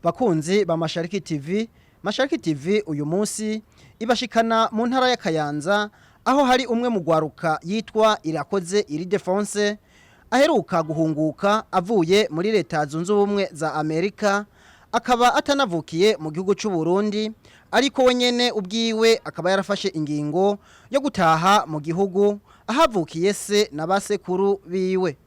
Bakunzi ba Mashariki TV, Mashariki TV uyu munsi ibashikana mu ntara ya Kayanza, aho hari umwe mu gwaruka yitwa Irakoze Iridefonse aheruka guhunguka avuye muri Leta Zunze Ubumwe za Amerika, akaba atanavukiye mu gihugu cy'u Burundi, ariko we nyene ubwiwe akaba yarafashe ingingo yo gutaha mu gihugu ahavukiye se na basekuru biwe,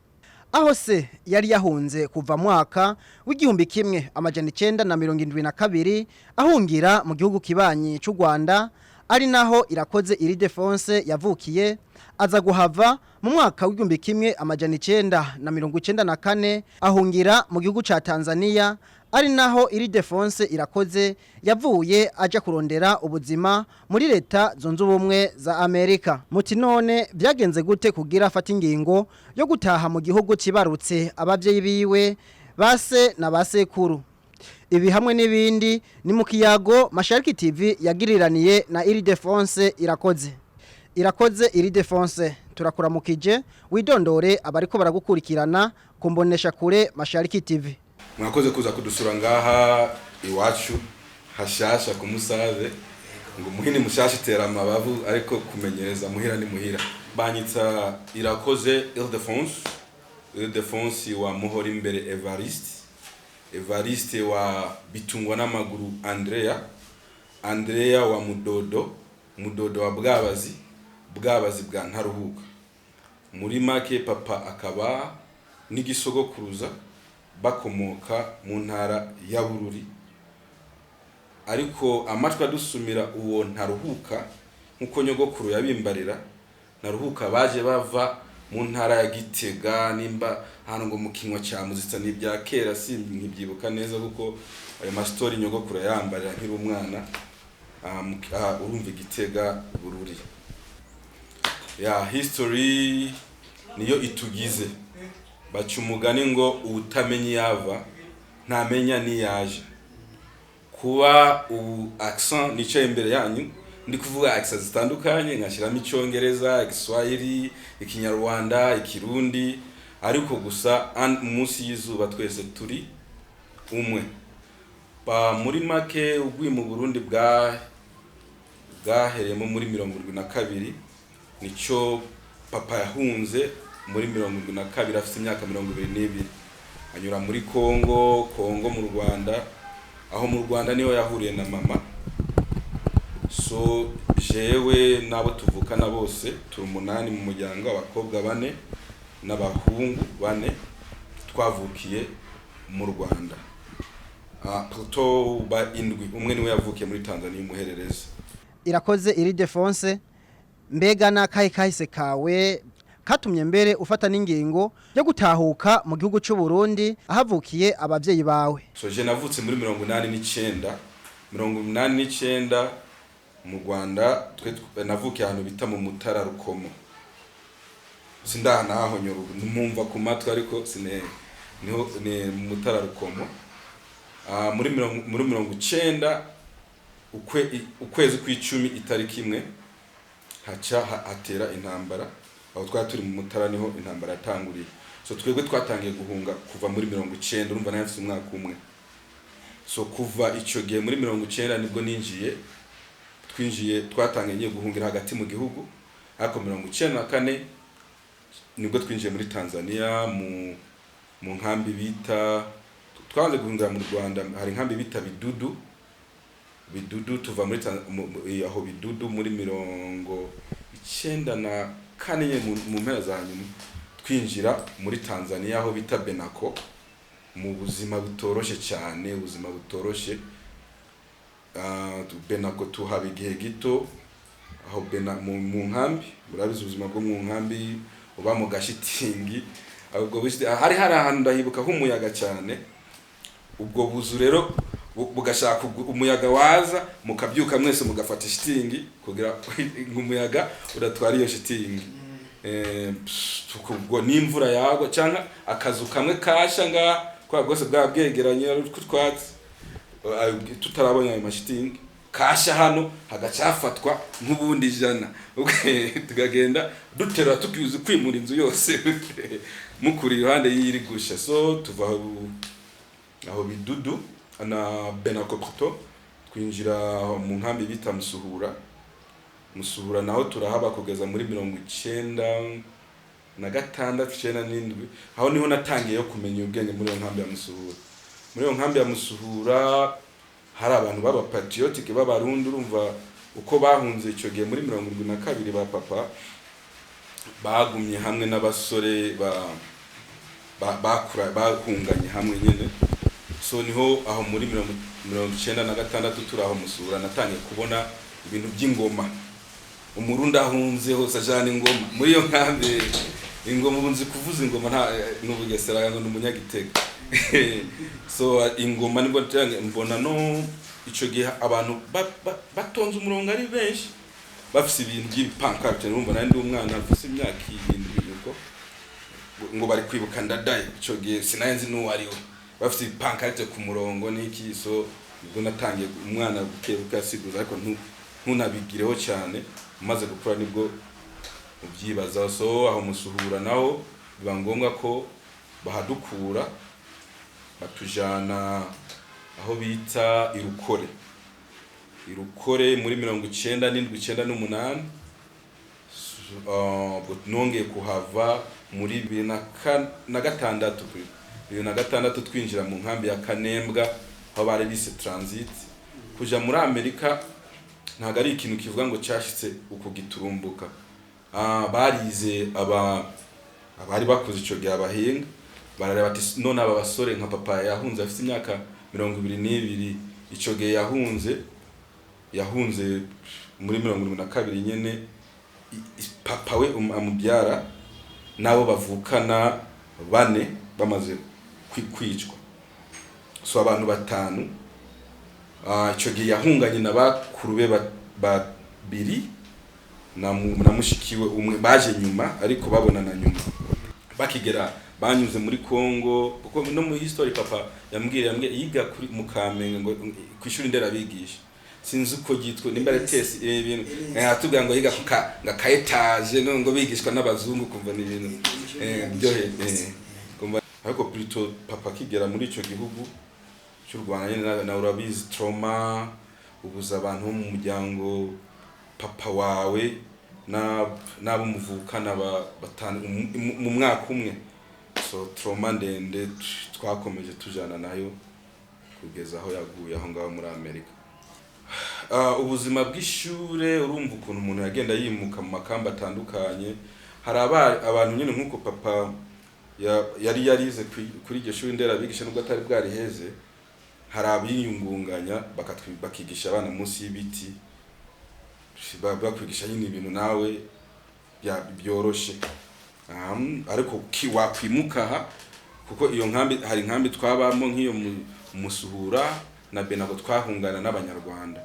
aho se yari yahunze kuva mwaka w'1972 ahungira mu gihugu kibanyi cy'u Rwanda, ari naho Irakoze Iridefonse yavukiye, aza guhava mu mwaka w'1994 ahungira mu gihugu ca Tanzania, ari naho Iridefonse Irakoze yavuye aja kurondera ubuzima muri Leta Zunze Ubumwe za Amerika. Muti none byagenze gute kugira afata ingingo yo gutaha mu gihugu kibarutse abavyeyi biwe, base na basekuru? Ibi hamwe n'ibindi ni mu kiyago Mashariki TV yagiriraniye na Iridefonse Irakoze. Irakoze Iridefonse, turakuramukije, widondore abariko baragukurikirana kumbonesha kure Mashariki TV. Mwakoze kuza kudusura ngaha iwacu hashasha ku Musave. Ngo muhini mushasha itera amabavu, ariko kumenyereza muhira ni muhira. Banyitsa Irakoze Ildefonse, Ildefonse wa Muhora Imbere Evariste, Evariste wa Bitungwa n'Amaguru Andrea, Andrea wa Mudodo, Mudodo wa Bwabazi, Bwabazi bwa Ntaruhuka. Muri make, papa akaba n'igisogokuruza bakomoka mu ntara ya Bururi, ariko amatwi adusumira uwo Ntaruhuka, nk'uko nyogokuru yabimbarira, Ntaruhuka baje bava mu ntara ya Gitega, nimba hano ngo mu Kinywa cya Muzitsa. Ni ibya kera, si nkibyibuka neza, kuko ayo masitori nyogokuru yayambarira nkiri umwana. Urumva Igitega, Bururi ya history niyo itugize. Baca umugani ngo uwutamenya iyava ntamenya niyaje. Kuba ubu accent nicaye imbere yanyu ndi kuvuga accent zitandukanye, nkashyiramo Icyongereza, Igiswahili, Ikinyarwanda, Ikirundi, ariko gusa munsi y'izuba twese turi umwe. Ba muri make, ugwi mu Burundi bwahereyemo muri 72, nico papa yahunze muri 72 afite imyaka 22, anyura muri Kongo, Kongo mu Rwanda. Aho mu Rwanda niho yahuriye na mama. So jewe n'abo tuvukana bose turi umunani mu muryango, abakobwa bane n'abahungu bane, twavukiye mu Rwanda. Plutôt ba indwi, umwe niwe yavukiye muri Tanzania, umuhererezi. Irakoze Iridefonse, mbega n'akahe kahise kawe katumye mbere ufata n'ingingo yo gutahuka mu gihugu cy'u Burundi ahavukiye abavyeyi bawe? So je navutse muri 89, 89 mu Rwanda. Twe navukiye ahantu bita mu Mutara Rukomo. Sindahanaho nyorubu, numva ku matwi, ariko sine niho ni mu Mutara Rukomo. Muri 90 ukwezi kw'icumi itariki 1 haca hatera intambara. Aho twari turi mu Mutara niho intambara yatanguriye. So twebwe twatangiye guhunga kuva muri 90, urumva nayo mfise umwaka umwe. So kuva ico gihe muri 90 nibwo ninjiye, twinjiye, twatangiye ngiye guhungira hagati mu gihugu, ariko 94 nibwo twinjiye muri Tanzania mu nkambi bita, twanze guhungira mu Rwanda, hari inkambi bita Bidudu. Bidudu, tuva muri aho Bidudu muri 94 nyene mu mpera za nyuma, twinjira muri Tanzania aho bita Benako, mu buzima butoroshe cyane, ubuzima butoroshe. Benako tuhaba igihe gito aho Bena mu nkambi. Murabizi ubuzima bwo mu nkambi, uba mu gashitingi. Ubwo hari ahantu ndahibuka h'umuyaga cyane. Ubwo buzu rero bugashaka umuyaga waza, mukabyuka mwese mugafata shitingi kugira ngo umuyaga udatwara iyo shitingi. Ubwo n'imvura yagwa cyangwa akazu kamwe kasha ngaha kwa bwose bwaba bwegeranye ari utwatsi, tutarabonye ayo mashitingi, kasha hano hagaca hafatwa nk'ubundi 100. Tukagenda duterura tukiuza kwimura inzu yose mukuri iruhande y'iri gusha. So tuva aho Bidudu. na Benacoprto, twinjira mu nkambi bita Musuhura. Musuhura naho turahaba kugeza muri 96, 97. Aho niho natangiye yo kumenya ubwenge, muri iyo nkambi ya Musuhura. Muri iyo nkambi ya Musuhura hari abantu b'aba patriotique b'Abarundi. Urumva uko bahunze icyo gihe muri 72, ba papa bagumye hamwe n'abasore ba bakura bahunganye hamwe nyene. So niho aho muri 96 turi aho Musura, natangiye kubona ibintu by'ingoma. Umurundi ahunze hose ajana ingoma. Muri iyo nkambi ingoma, ubu nzi kuvuza ingoma, nta n'ubugesera ngo ni umunyagitega. So ingoma nibwo mbona no ico gihe abantu batonze umurongo ari benshi, bafise ibintu by'ibipancarte. Urumva nari ndi umwana mfise imyaka 7 uko, ngo bari kwibuka Ndadaye. Ico gihe sinari nzi n'uwo ari we. Bafise ibipancarte ku murongo n'iki. So nibwo natangiye umwana buke buke asiguza, ariko ntunabigireho cyane. Umaze gukura nibwo ubyibaza. So aho Musuhura naho biba ngombwa ko bahadukura, batujana aho bita Irukore. Irukore muri 97, 98. Ubwo nongeye kuhava muri 2006, 2006 twinjira mu nkambi ya Kanembwa, aho bari bise transit. Kuja muri Amerika ntabwo ari ikintu kivuga ngo cyashitse uku giturumbuka. Barize aba abari bakuze ico gihe, abahinga barareba ati: "None aba basore nka papa yahunze afite imyaka 22 ico gihe, yahunze muri 72 nyene, papa we amubyara n'abo bavukana bane bamaze kwicwa, so abantu batanu." Ico gihe yahunganye na bakuru be babiri na mushikiwe umwe, baje nyuma ariko babonana nyuma. Bakigera banyuze muri Congo, kuko no mu history papa yambwiye yiga kuri mu Kamenge, ngo ku ishuri nderabigisha, sinzi uko ryitwa, nimba ari tesi ibintu. Atubwira ngo yiga ku ka nga ka étage, no ngo bigishwa n'abazungu, kumva ni ibintu byo kumva. Ariko plutôt papa akigera muri ico gihugu cy'u Rwanda nyene, na urabizi trauma, ubuza abantu bo mu muryango, papa wawe na n'abo muvukana batanu mu mwaka umwe. So trauma ndende twakomeje tujana nayo kugeza aho yaguye aho ngaho muri Amerika. Ubuzima bw'ishure, urumva ukuntu umuntu yagenda yimuka mu makamba atandukanye. Hari abantu nyine nk'uko papa yari yarize kuri iryo shuri nderabigisha, nubwo atari bwariheze, hari abiyungunganya bakigisha abana munsi y'ibiti, bakwigisha nyine ibintu nawe byoroshe. Ariko wakwimuka aha, kuko iyo nkambi hari inkambi twabamo nk'iyo Musuhura na Benago, twahungana n'Abanyarwanda.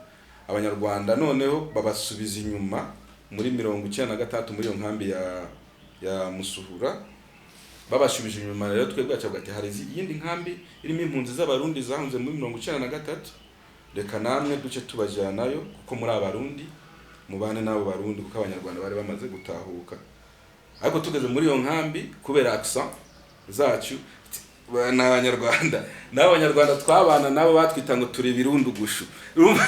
Abanyarwanda noneho babasubiza inyuma muri 96 muri iyo nkambi ya Musuhura. Babashubije inyuma rero, twebwe bacavuga ati: "Hari iyindi nkambi irimo impunzi z'Abarundi zahunze muri 93, reka namwe duce tubajyanayo, kuko muri Abarundi mubane n'abo Barundi," kuko Abanyarwanda bari bamaze gutahuka. Ariko tugeze muri iyo nkambi, kubera accent zacu ni Abanyarwanda, n'abo Banyarwanda twabana nabo batwita ngo turi ibirundugushu. Urumva,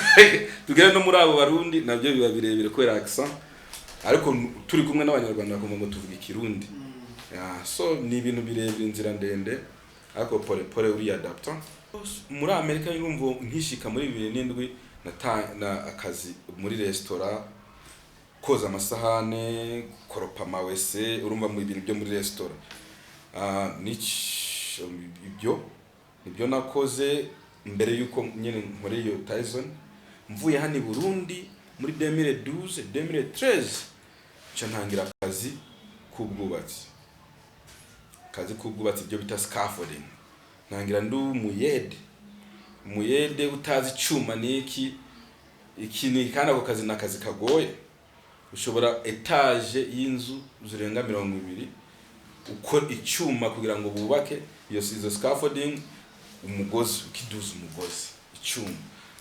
tugere no muri abo Barundi nabyo biba birebire kubera accent, ariko turi kumwe n'Abanyarwanda bakumva ngo tuvuga Ikirundi. Ya, so ni ibintu birebire, inzira ndende, ariko pole pole uriyadapta. Muri Amerika urumva nkishika muri 2007, na akazi muri resitora, koza amasahane, gukoropa amawese, urumva mu bintu byo muri resitora. Ibyo nibyo nakoze mbere yuko nyine nkora iyo Tyson. Mvuye hano i Burundi muri 2012, 2013, nca ntangira akazi k'ubwubatsi, akazi k'ubwubatsi ibyo bita scaffolding. Ntangira ndi umuyede, umuyede utazi icuma niki iki ni. Kandi ako kazi ni akazi kagoye, ushobora étage y'inzu zirenga 20 uko icyuma kugira ngo bubake iyo izo scaffolding, umugozi ukiduza, umugozi, icyuma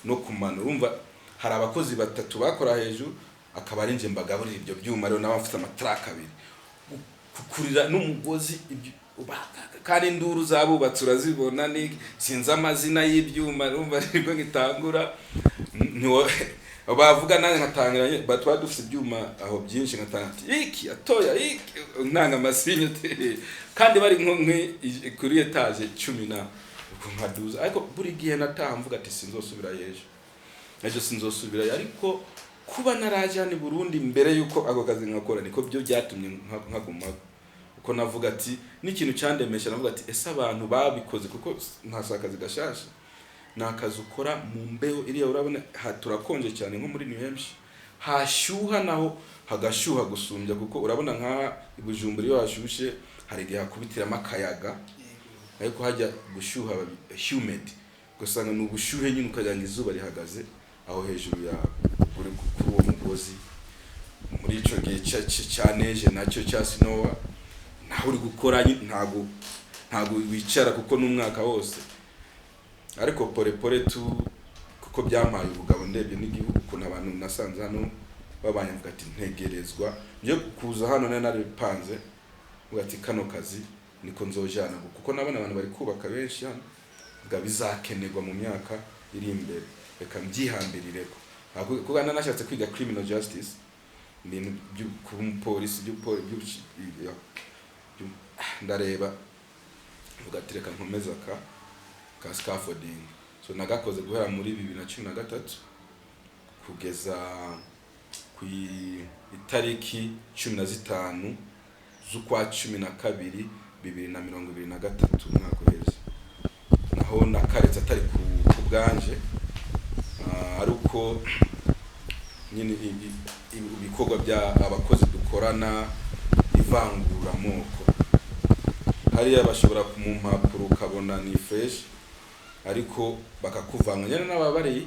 no kumanura. Urumva hari abakozi batatu bakora hejuru, akaba ari nje mbagaburira ibyo byuma. Rero naba mfite amatraka abiri kukurira n'umugozi ibyo. Kandi induru zabubatse urazibona, ni sinzi amazina y'ibyuma, urumva nibwo ngitangura. Bavuga nanjye nkatangira, tuba dufite ibyuma aho byinshi, nkatanga ati iki atoya iki, ntanga amasinye kandi bari nko kuri étage 10 na ubwo nkaduza. Ariko buri gihe nataha mvuga ati sinzosubira ejo, ejo sinzosubirayo. Ariko kuba naraje hano i Burundi mbere yuko ako kazi nkakora, niko byo byatumye nkagumako, kuko navuga ati n'ikintu cyandemesha, navuga ati ese abantu babikoze, kuko nta akazi gashasha, ni akazi ukora mu mbeho iriya. Urabona ha turakonje cyane nko muri New Hampshire, hashyuha naho hagashyuha gusumbya, kuko urabona nka i Bujumbura iyo hashushe hari igihe hakubitiramo akayaga, ariko hajya gushyuha humid, ugasanga ni ubushyuhe nyine, ukagira ngo izuba rihagaze aho hejuru yawe uri kuri uwo mugozi. Muri ico gihe ca neige nacyo cya snow, naho uri gukora ntago wicara, kuko n'umwaka wose. Ariko pole pole tu, kuko byampaye ubugabo, ndebye n'igihugu ukuntu abantu nasanze hano babanye, mvuga ati ntegerezwa nje kuza hano. Nari narabipanze, mvuga ati kano kazi niko nzojana, kuko nabona abantu bari kubaka benshi hano, mvuga bizakenerwa mu myaka iri imbere, reka mbyihambirireko. Kuko nanashatse kwiga criminal justice, ibintu byo kuba umupolisi, ndareba mvuga ati reka nkomeze aka ka scaffolding. So nagakoze guhera muri 2013 kugeza ku itariki 15 z'ukwa 12 2023, umwaka uheze. Naho nakaretse atari ku bwanje, ari uko nyine ibikorwa bya abakozi dukorana, ivanguramoko hariya, bashobora mu mpapuro ukabona ni fresh, ariko bakakuvanga nyine n'ababariye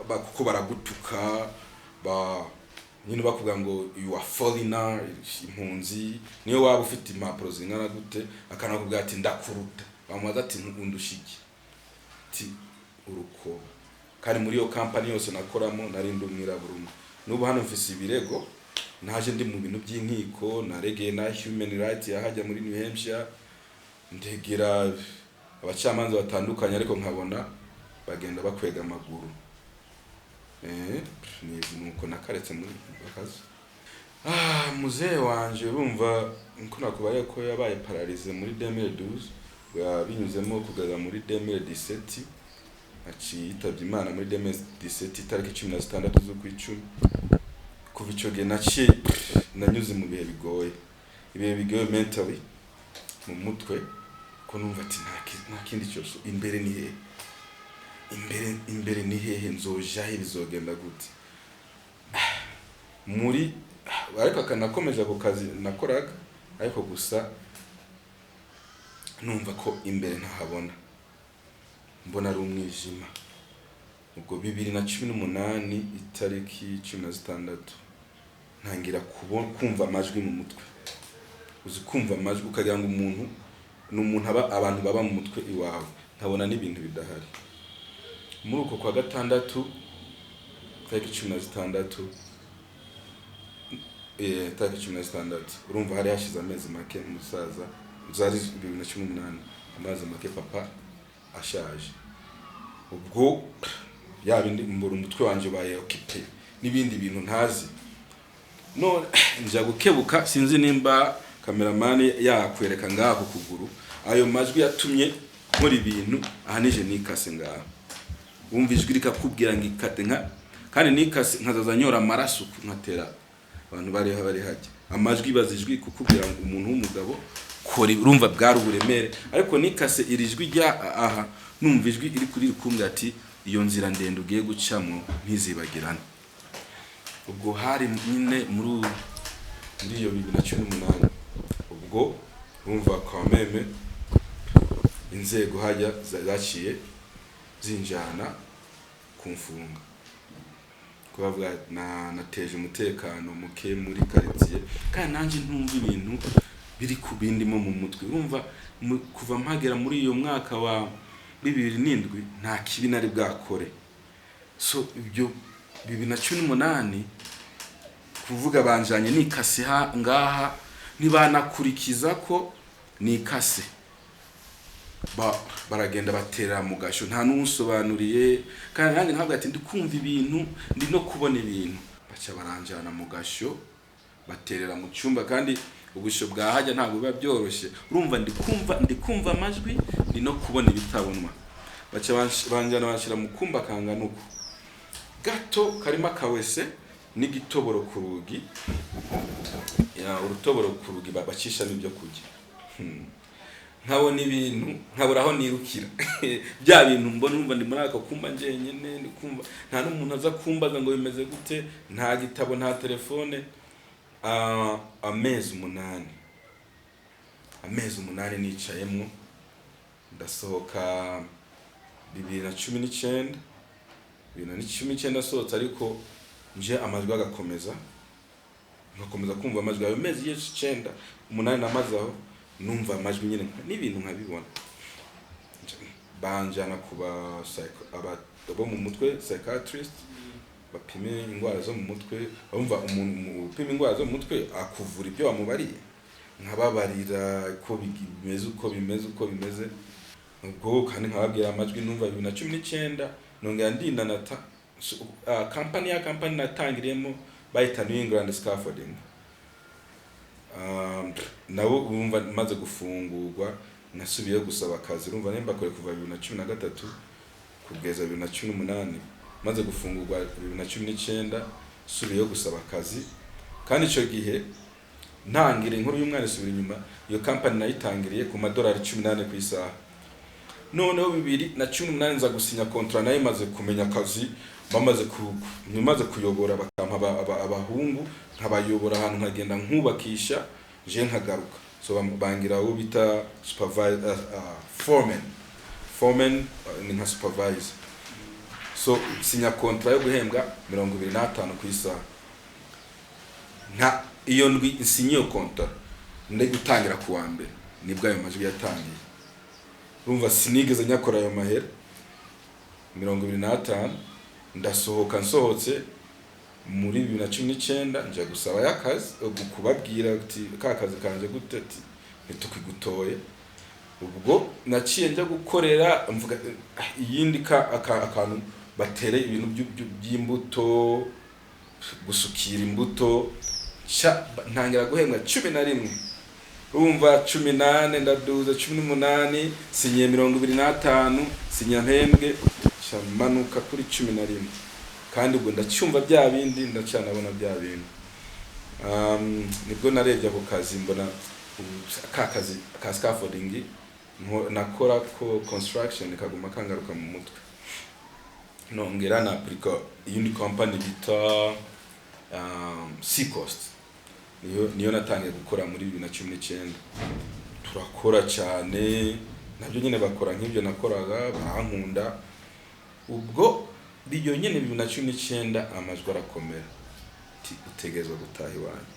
kuko baragutuka, ba nyine bakubwira ngo you are foreigner, impunzi, niyo waba ufite impapuro zingana gute, akanakubwira ati ndakuruta, bamubaza ati undusha iki, ati urukoba. Kandi muri iyo kampani yose nakoramo nari ndi umwirabura umwe. N'ubu hano mfise ibirego, naje ndi mu bintu by'inkiko, naregeye na human rights yahajya muri New Hampshire, ndegera abacamanza batandukanye, ariko nkabona bagenda bakwega amaguru. Ni nuko nakaretse muri akazi. Muzehe wanje, urumva nko nakubaye ko yabaye paralysé muri 2012, binyuzemo kugeza muri 2017, aciye yitabye Imana muri 2017 itariki 16 z'ukwicumi. Kuva ico gihe naciye nanyuze mu bihe bigoye, ibihe bigoye mentally, mu mutwe, ko numva ati nta kindi cyose, imbere ni hehe, imbere ni hehe, nzoja he, bizogenda gute muri? Ariko akanakomeje ako kazi nakoraga, ariko gusa numva ko imbere ntahabona, mbona ari umwijima. Ubwo 2018 itariki 16 ntangira kumva amajwi mu mutwe. Uzi kumva amajwi ukagira ngo umuntu ni umuntu, aba abantu baba mu mutwe iwawe, nkabona n'ibintu bidahari. Muri uko kwa gatandatu tariki 16, tariki 16, urumva hari hashize amezi make umusaza, zari 2018, amezi make papa ashaje. Ubwo ya bindi mbura, umutwe wanje ubaye occupé n'ibindi bintu ntazi. No nja gukebuka, sinzi nimba cameraman yakwereka ngaha ku kuguru, ayo majwi yatumye nkora ibintu ahanije, nikase ngaha. Wumva ijwi rikakubwira ngo ikate, nka kandi nikase nkazaza nyora amaraso, nkatera abantu bari hajya amajwi, baza ijwi kukubwira ngo umuntu w'umugabo kora ibi. Urumva bwari uburemere, ariko nikase iri jwi rya aha, numva ijwi iri kuri rikumbwira ati iyo nzira ndende ugiye gucamo ntizibagirane. Ubwo hari nyine muri iyo 2018. Ubwo urumva kwa meme inzego hajya zaciye zinjana kumfunga, kubavuga na nateje umutekano muke muri quartier, kandi nanjye ntumva ibintu biri ku bindimo mu mutwe. Urumva kuva mpagera muri iyo mwaka wa 2007 nta kibi nari bwakore. So ibyo 2018 kuvuga banjanye nikase ngaha, ntibanakurikiza ko Nikase baragenda batera mu gasho, nta n'uwunsobanuriye. Kandi nanjye ntabwo ati ndi kumva ibintu, ndi no kubona ibintu. Baca baranjana mu gasho, baterera mu cyumba, kandi ubusho bwa hajya ntabwo biba byoroshye. Urumva ndi kumva amajwi, ndi no kubona ibitabonwa. Baca banjyana banshyira mu kumba kangana uku gato, karimo akawese n'igitoboro ku rugi, ya, urutoboro ku rugi bacishamo ibyo kurya. Nkabona ibintu, nkabura aho nirukira bya bintu mbona. Urumva ndi muri ako kumba njyenyine, ndi kumva nta n'umuntu aza kumbaza ngo bimeze gute, nta gitabo, nta telefone. Amezi 8, amezi 8 nicayemwo. Ndasohoka 2019, 2019 asohotse, ariko nje amajwi agakomeza, nkakomeza kumva amajwi. Ayo mezi yose 9, 8 namaze aho, numva amajwi nyine n'ibintu nkabibona. Banjana ku ba bo mu mutwe, psychiatrist, bapime indwara zo mu mutwe. Bumva umuntu upima indwara zo mu mutwe akuvura ibyo wamubariye. Nkababarira ko bimeze uko bimeze, uko bimeze ubwo, kandi nkababwira amajwi numva. 2019 nongera ndinanata. Kampani ya kampani natangiriyemo bayita New England Scaffolding. Nabo bumva maze gufungurwa, nasubiyeyo gusaba akazi. Urumva nimba kore kuva 2013 kugeza 2018, maze gufungurwa 2019 subiyeyo gusaba akazi. Kandi ico gihe ntangira inkuru y'umwana isubira inyuma, iyo kampani nayitangiriye ku madolari 18 ku isaha. Noneho 2018 nza gusinya contrat nayo, maze kumenya akazi, bamaze ku maze kuyobora, bakampa abahungu nkabayobora ahantu, nkagenda nkubakisha, je nkagaruka. So bangira uwo bita supervisor, foreman. Foreman ni nka supervisor. So sinya contrat yo guhembwa 25 ku isaha. Nka iyo ndwi nsinye iyo contrat, ndi gutangira ku wa mbere, nibwo ayo majwi yatangiye. Urumva sinigeze nyakora ayo mahera 25. Ndasohoka, nsohotse muri 2019 nja gusaba y'akazi, kubabwira ati ka kazi kanje gute? Ati ntitukigutoye. Ubwo naciye njya gukorera, mvuga iyindi akantu batere ibintu by'imbuto, gusukira imbuto. Ntangira guhembwa 11. Urumva 14 ndaduza 18, sinyiye 25, sinya mpembwe, nca manuka kuri 11. Kandi ubwo ndacyumva bya bindi, ndacanabona bya bindi. Nibwo narebye ako kazi, mbona ka kazi ka scaffolding nakora ko construction kaguma kangaruka mu mutwe. Nongera na applica iyindi company bita Seacoast, niyo natangiye gukora muri 2019. Turakora cyane, nabyo nyine bakora nk'ibyo nakoraga, barankunda. Ubwo iyo nyine 2019 amajwi arakomera, ati utegerezwa gutaha iwanyu.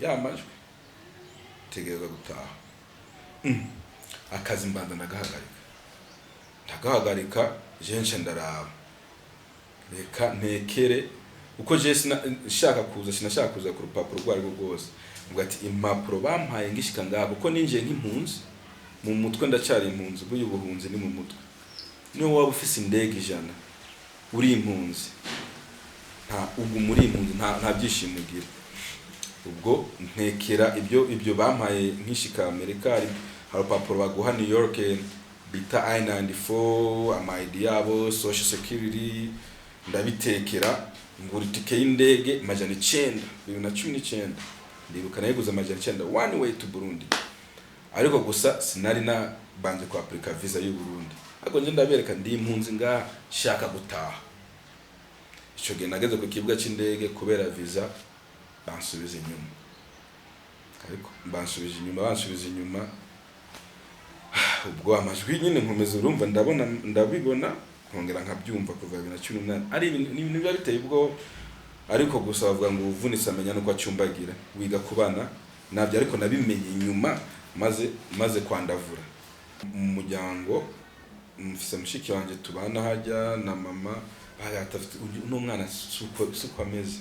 Ya majwi, utegerezwa gutaha. Akazi mbanza ndagahagarika, ndagahagarika. Jenshi ndaraba, reka ntekere uko je nshaka kuza, sinashaka kuza ku rupapuro rwo arirwo rwose. Mvuga ati impapuro bampaye ngishika ngaha, kuko ninjiye nk'impunzi, mu mutwe ndacyari impunzi. Bw'uyu buhunzi ni mu mutwe. Niyo waba ufise indege 100, uri impunzi, nta ubwo muri impunzi nta byishimo ugira. Ubwo ntekera ibyo bampaye nkishika Amerika. Hari urupapuro baguha New York bita I-94, ama ID yabo, social security, ndabitekera, ngura itike y'indege 900. 2019 ndibuka nayiguze 900, one way to Burundi. Ariko gusa sinari nabanje ku applica visa y'u Burundi, ariko nje ndabereka ndi impunzi ngaha, shaka gutaha. Ico gihe nageze ku kibuga c'indege, kubera visa bansubiza inyuma. Ariko bansubiza inyuma, bansubiza inyuma. Ubwo amajwi nyine nkomeza, urumva ndabona, ndabibona, nkongera nkabyumva kuva 2018. Ari ibintu, ni ibintu biba biteye ubwoba. Ariko gusa bavuga ngo uvunitse amenya nuko acumbagira, wiga kubana nabyo. Ariko nabimenye nyuma maze kwandavura mu muryango. Mfise mushiki wanjye tubana hajya na mama, bagata uno mwana suko ameze,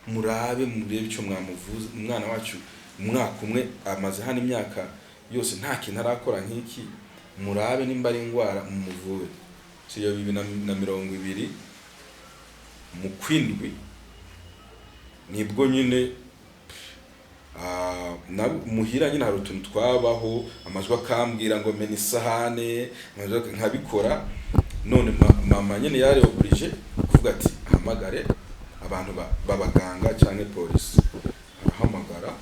murabe murebe icyo mwamuvuza. Umwana wacu umwaka umwe amaze hano imyaka yose nta kintu arakora nk'iki, murabe nimba ari indwara mumuvure. So iyo 2020 mu kwindwi nibwo nyine muhira nyine hari utuntu twabaho, amajwi akambwira ngo mena isahane, amajwi nkabikora. None mama nyine yari obligé kuvuga ati ahamagare abantu b'abaganga canke polisi. Arahamagara,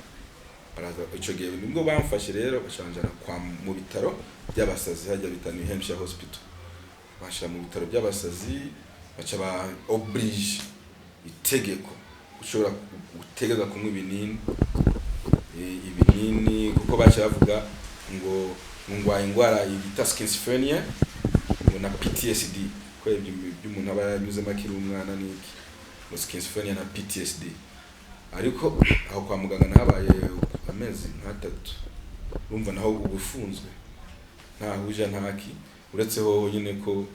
baraza. Ico gihe nibwo bamfashe rero, bacanjana kwa mu bitaro by'abasazi hajya bita New Hampshire Hospital. Bashira mu bitaro by'abasazi, baca ba obligé itegeko ushobora gutegeka kunywa ibinini, ibinini, kuko baca bavuga ngo ngwaye ingwara yita schizophrenia ngo na PTSD, ko ibyo by'umuntu aba yanyuzemo akiri umwana niki, ngo schizophrenia na PTSD. Ariko aho kwa muganga nahabaye amezi nk'atatu. Urumva naho uba ufunzwe, ntaho uja, ntaki, uretse ho nyine ko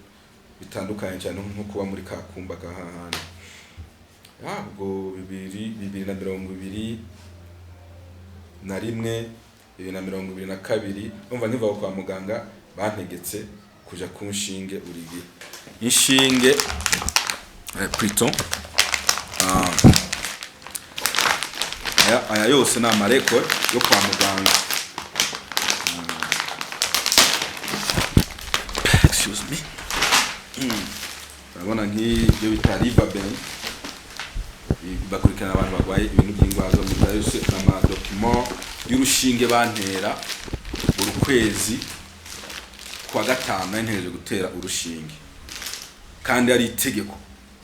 bitandukanye cyane nko kuba muri ka kumba ka hahandi. Ubwo 2021, 2022, urumva nkiva aho kwa muganga bantegetse kuja ku nshinge buri gihe, inshinge plutôt. Aya yose ni amareko yo kwa muganga. Excuse me. Urabona nk'ibyo bita Riverbend, bakurikirana abantu barwaye ibintu by'indwara zo mu nda. Yose ni amadocuments y'urushinge bantera buri kwezi kwa gatanu. Nari ntegereje gutera urushinge kandi ari itegeko,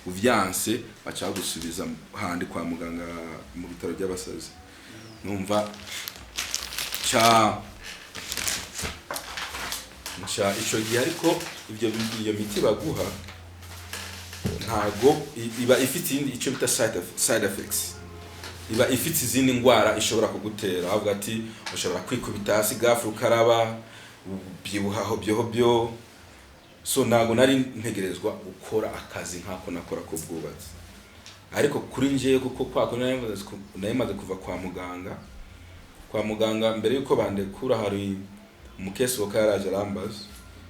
uvyanse baca bagusubiza handi kwa muganga mu bitaro by'abasazi. Numva ca nca ico gihe, ariko ivyo iyo miti baguha ntago iba ifite iyindi icyo bita side effects, iba ifite izindi ndwara ishobora kugutera. Bavuga ati ushobora kwikubita hasi gafu, ukaraba ubyibuha hobyo hobyo. So ntago nari ntegerezwa gukora akazi nk'ako nakora k'ubwubatsi, ariko kuri njyewe, kuko kwa kundi nari maze kuva kwa muganga, kwa muganga mbere yuko bandekura hari umukesi wa yaraje arambaza: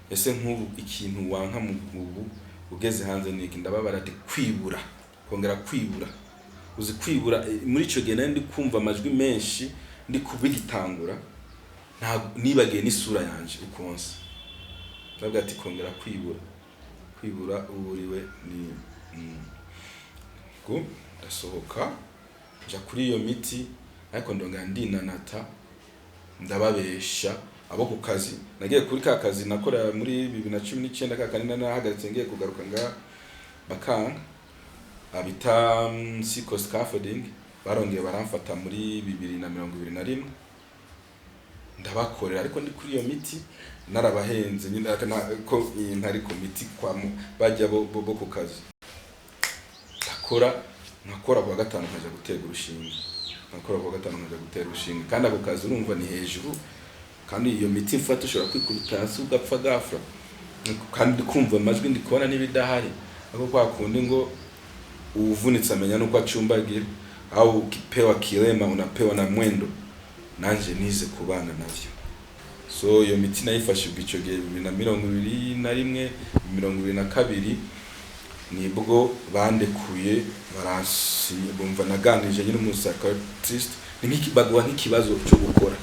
"Ese nk'ubu ikintu wanka mu ubu ugeze hanze niki?" Ndababara ati kwibura, kongera kwibura. Uzi kwibura, muri ico gihe nari ndi kumva amajwi menshi, ndi kubigitangura, ntabwo nibagiye n'isura yanje ukonsa. Ndavuga ati kongera kwibura, kwibura uburiwe ni go. Ndasohoka nja kuri iyo miti, ariko ndongera ndinanata, ndababesha abo ku kazi. Nagiye kuri ka kazi nakora muri 2019, ka kandi nahagaritse ngiye kugaruka nga bakanga, abita Siko Scaffolding. Barongeye baramfata muri 2021, ndabakorera, ariko ndi kuri iyo miti, narabahenze nyine ko iyi ntari ku miti kwa bajya bo ku kazi. Ndakora, nkakora kuwa gatanu nkaja gutera urushinge, nkakora kuwa gatanu nkaja gutera urushinge. Kandi ako kazi urumva ni hejuru, kandi iyo miti mfata ushobora kwikubita hasi ugapfa gafra, kandi ndi kumva amajwi, ndi kubona n'ibidahari. Ariko kwa kundi ngo uwuvunitse amenya nuko acumbagira, au ukipewa kilema unapewa na mwendo, nanje nize kubana navyo. So iyo miti nayifashe ubwo ico gihe 2021, 22 nibwo bandekuye, baransinya. Bumva naganirije nyine umu psychiatrist, ni nk'iki baguha nk'ikibazo cyo gukora,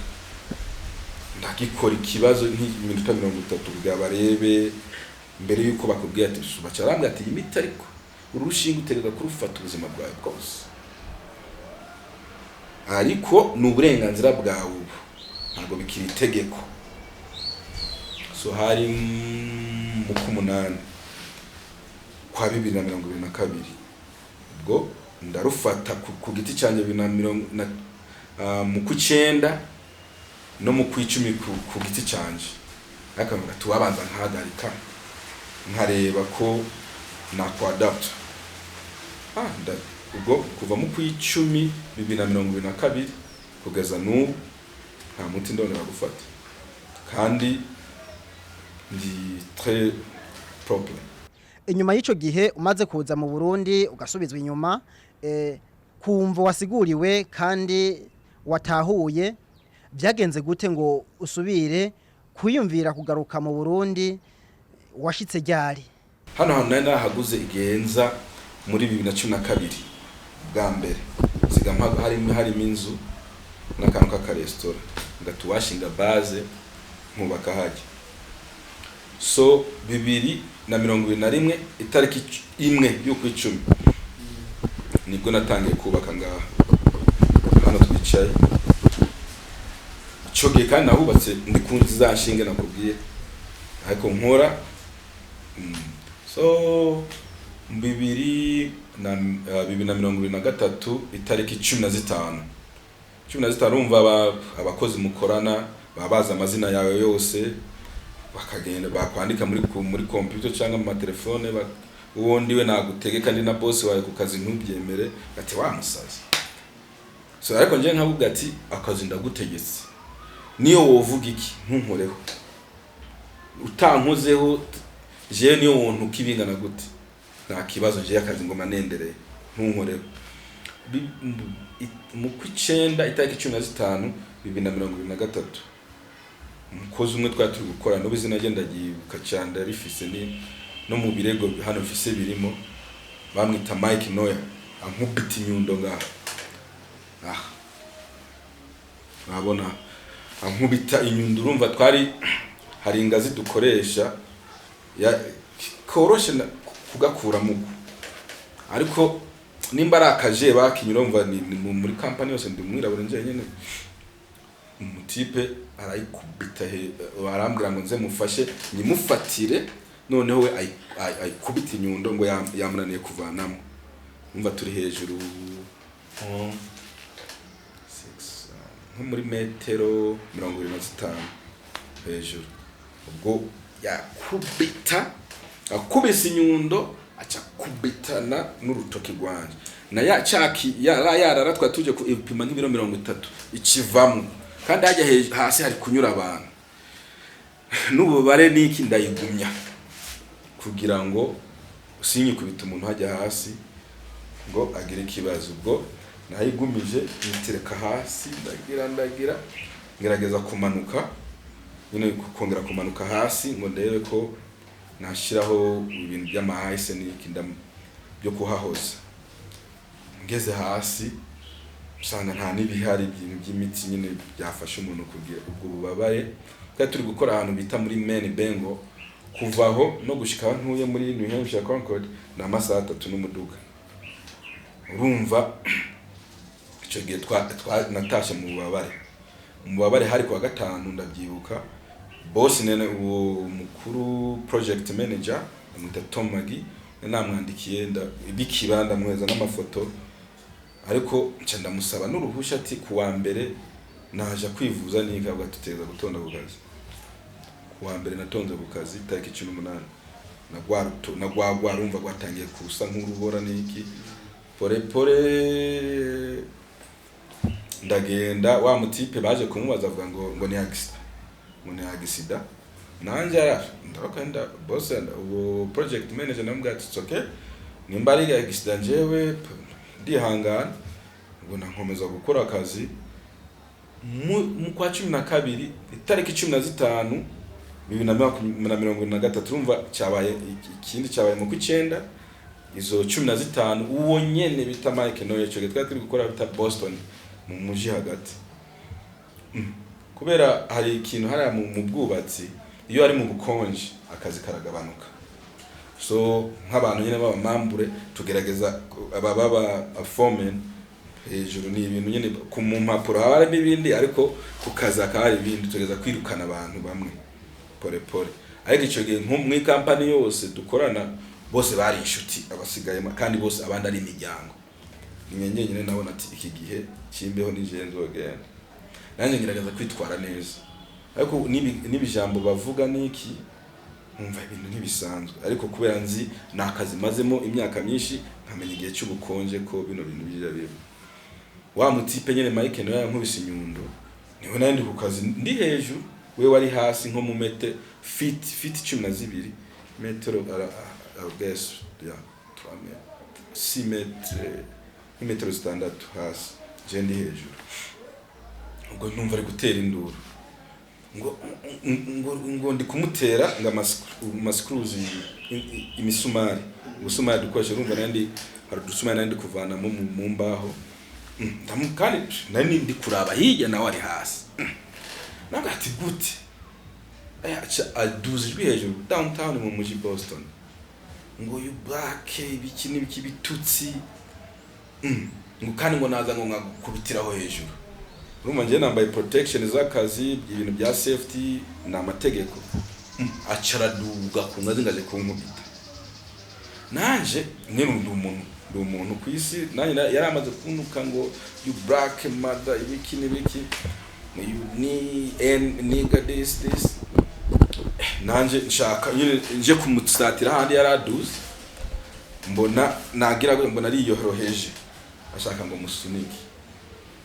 ndagikora ikibazo nk'iminota 30 kugira barebe mbere yuko bakubwira ati baca barambwira ati iyi miti, ariko uru rushinge utegerezwa kurufata ubuzima bwawe bwose, ariko ni uburenganzira bwawe, ubu ntabwo bikiri itegeko. So hari mu k'umunani kwa 2022, ubwo ndarufata ku giti cyanjye bibiri na mirongo na mu kw'icenda no mu kw'icumi ku giti canje. Ariko nkavuga ati wabanza nkahagarika nkareba ko nakwadapta. Ubwo kuva mu kw'icumi 2022 kugeza n'ubu nta muti ndongera gufata, kandi ndi très propre. Inyuma y'ico gihe umaze kuza mu Burundi ugasubizwa inyuma, kumva wasiguriwe kandi watahuye. Byagenze gute ngo usubire kwiyumvira kugaruka mu Burundi? Washitse ryari? Hano hantu nari nahaguze igenza muri 2012 bwa mbere, nsiga harimo inzu n'akantu k'akaresitora, ngatuwashinga base nkubaka hajya. So 2021 itariki 1 y'ukwicumi nibwo natangiye kubaka ngaha hano twicaye. Ico gihe kandi nahubatse ndi ku nzu za nshinge nakubwiye, ariko nkora. So 2023 itariki 15, 15, urumva abakozi mukorana baba bazi amazina yawe yose, bakagenda bakwandika muri computer cyangwa mu matelefone. Uwo ndiwe nagutegeka, ndi na boss wawe ku kazi, ntubyemere, ati wa musazi. So ariko njye nkavuga ati akazi ndagutegetse, niyo wovuga iki ntunkoreho, utankozeho jewe niyo wontuka ibingana gute nta kibazo, jewe akazi ngoma nendereye, ntunkoreho. Mu kw'icenda itariki 15 2023, umukozi umwe twari turi gukora, n'ubu izina rye ndaryibuka cyane, ndarifise ni no mu birego hano mfise birimo, bamwita Mike Noya, ankubita inyundo ngaha aha urabona, ankubita inyundo. Urumva twari hari ingazi dukoresha ya koroshe kugakuramo uko, ariko nimba ari akaje bakinyura, urumva ni muri company yose ndi umwirabura njyenyene. Umutipe arayikubita, arambwira ngo nze mufashe nyimufatire, noneho we ayikubita inyundo ngo yamunaniye kuvanamo. Umva turi hejuru six, nko muri metero 75 hejuru. Ubwo yakubita, akubise inyundo, aca kubitana n'urutoki rwanje na ya caki yarara twari tuje ipima nk'ibiro 30 ikivamo, kandi hajya hasi hari kunyura abantu n'ububare n'iki. Ndayigumya kugira ngo sinyikubita umuntu hajya hasi ngo agire ikibazo. Ubwo nayigumije nyitereka hasi, ndagira ngerageza kumanuka nyine, kongera kumanuka hasi ngo ndebe ko nashyiraho ibintu by'amahayise n'iki byo kuhahoza. Ngeze hasi usanga nta n'ibihari, ibintu by'imiti nyine byafasha umuntu kugira ubwo bubabare. Twari turi gukora ahantu bita muri Maine Bengo. Kuva aho no gushika aho ntuye muri New Hampshire Concord ni amasaha 3 n'umuduga. Urumva icyo gihe natashe mu bubabare. Hari kuwa gatanu, ndabyibuka. Boss nene uwo mukuru project manager amwita Tom Magi, namwandikiye bikiba, ndamwohereza n'amafoto, ariko nca ndamusaba n'uruhusha ati kuwa mbere naja kwivuza, nikavuga tuteza gutonda ku kazi. Kuwa mbere natonze ku kazi tariki 18, na rwa rumva rwatangiye kusa nk'urubora n'iki, pore pore ndagenda. Wa mutipe baje kumubaza avuga ngo ni accident, ngo ni accident. Nanje ara ndakenda boss uwo project manager, ndamubwira ati "It's okay, nimba ari accident njyewe ndihangana." Ubwo nkomeza gukora akazi. Mu kwa 12 itariki 15 2023, urumva cyabaye ikindi cyabaye mu kw'icenda izo 15, uwo nyene bita Mike Noye, ico gihe twari turi gukora bita Boston mu muji hagati. Kubera hari ikintu hariya mu bwubatsi, iyo ari mu bukonje akazi karagabanuka. So nk'abantu nyine b'abamambure tugerageza aba baba foreman hejuru, ni ibintu nyine ku mu mpapuro haba harimo ibindi, ariko ku kazi hakaba hari ibindi, tugerageza kwirukana abantu bamwe pore pore. Ariko icyo gihe nko mu ikampani yose dukorana bose bari inshuti abasigayemo, kandi bose abandi ari imiryango, ni njye nyine nabona ati iki gihe kimbeho nije nzogenda, nanjye ngerageza kwitwara neza. Ariko n'ibijambo bavuga niki, nkumva ibintu ntibisanzwe, ariko kubera nzi ni akazi mazemo imyaka myinshi, nkamenya igihe cy'ubukonje ko bino bintu bijya biba. Wa mutipe nyene Mike nawe yankubise inyundo, niwe nari ndi ku kazi ndi hejuru, we wari hasi nko mu mete feet 12 metero, ara I guess, yeah, 3 metre, 6 metre, nk'imetero 6 hasi, je ndi hejuru. Ubwo numva ari gutera induru ngo ndi kumutera ngo amascrews, imisumari, ubusumari dukoresha. Urumva nandi hari udusumari nandi kuvanamo mu mbaho. Kandi nari ndi kuraba hirya, nawe ari hasi. Nawe ati gute? Aca aduza ijwi hejuru downtown mu mujyi Boston ngo "You black" ibiki n'ibiki, bitutsi. Ngo kandi ngo naza ngo nkagukubitiraho hejuru. Urumva njye nambaye protection z'akazi, ibintu bya safety ni amategeko. Aca araduga ku ngazi ngaje kunkubita. Nanje nyine ndi umuntu ku isi, nanjye yari amaze kuntuka ngo "You black mother" ibiki n'ibiki, "You ni and nigga this this". Nanje nshaka nyine nje kumusatira handi yari aduze, mbona nagira ngo mbona ariyoroheje, ashaka ngo musunike.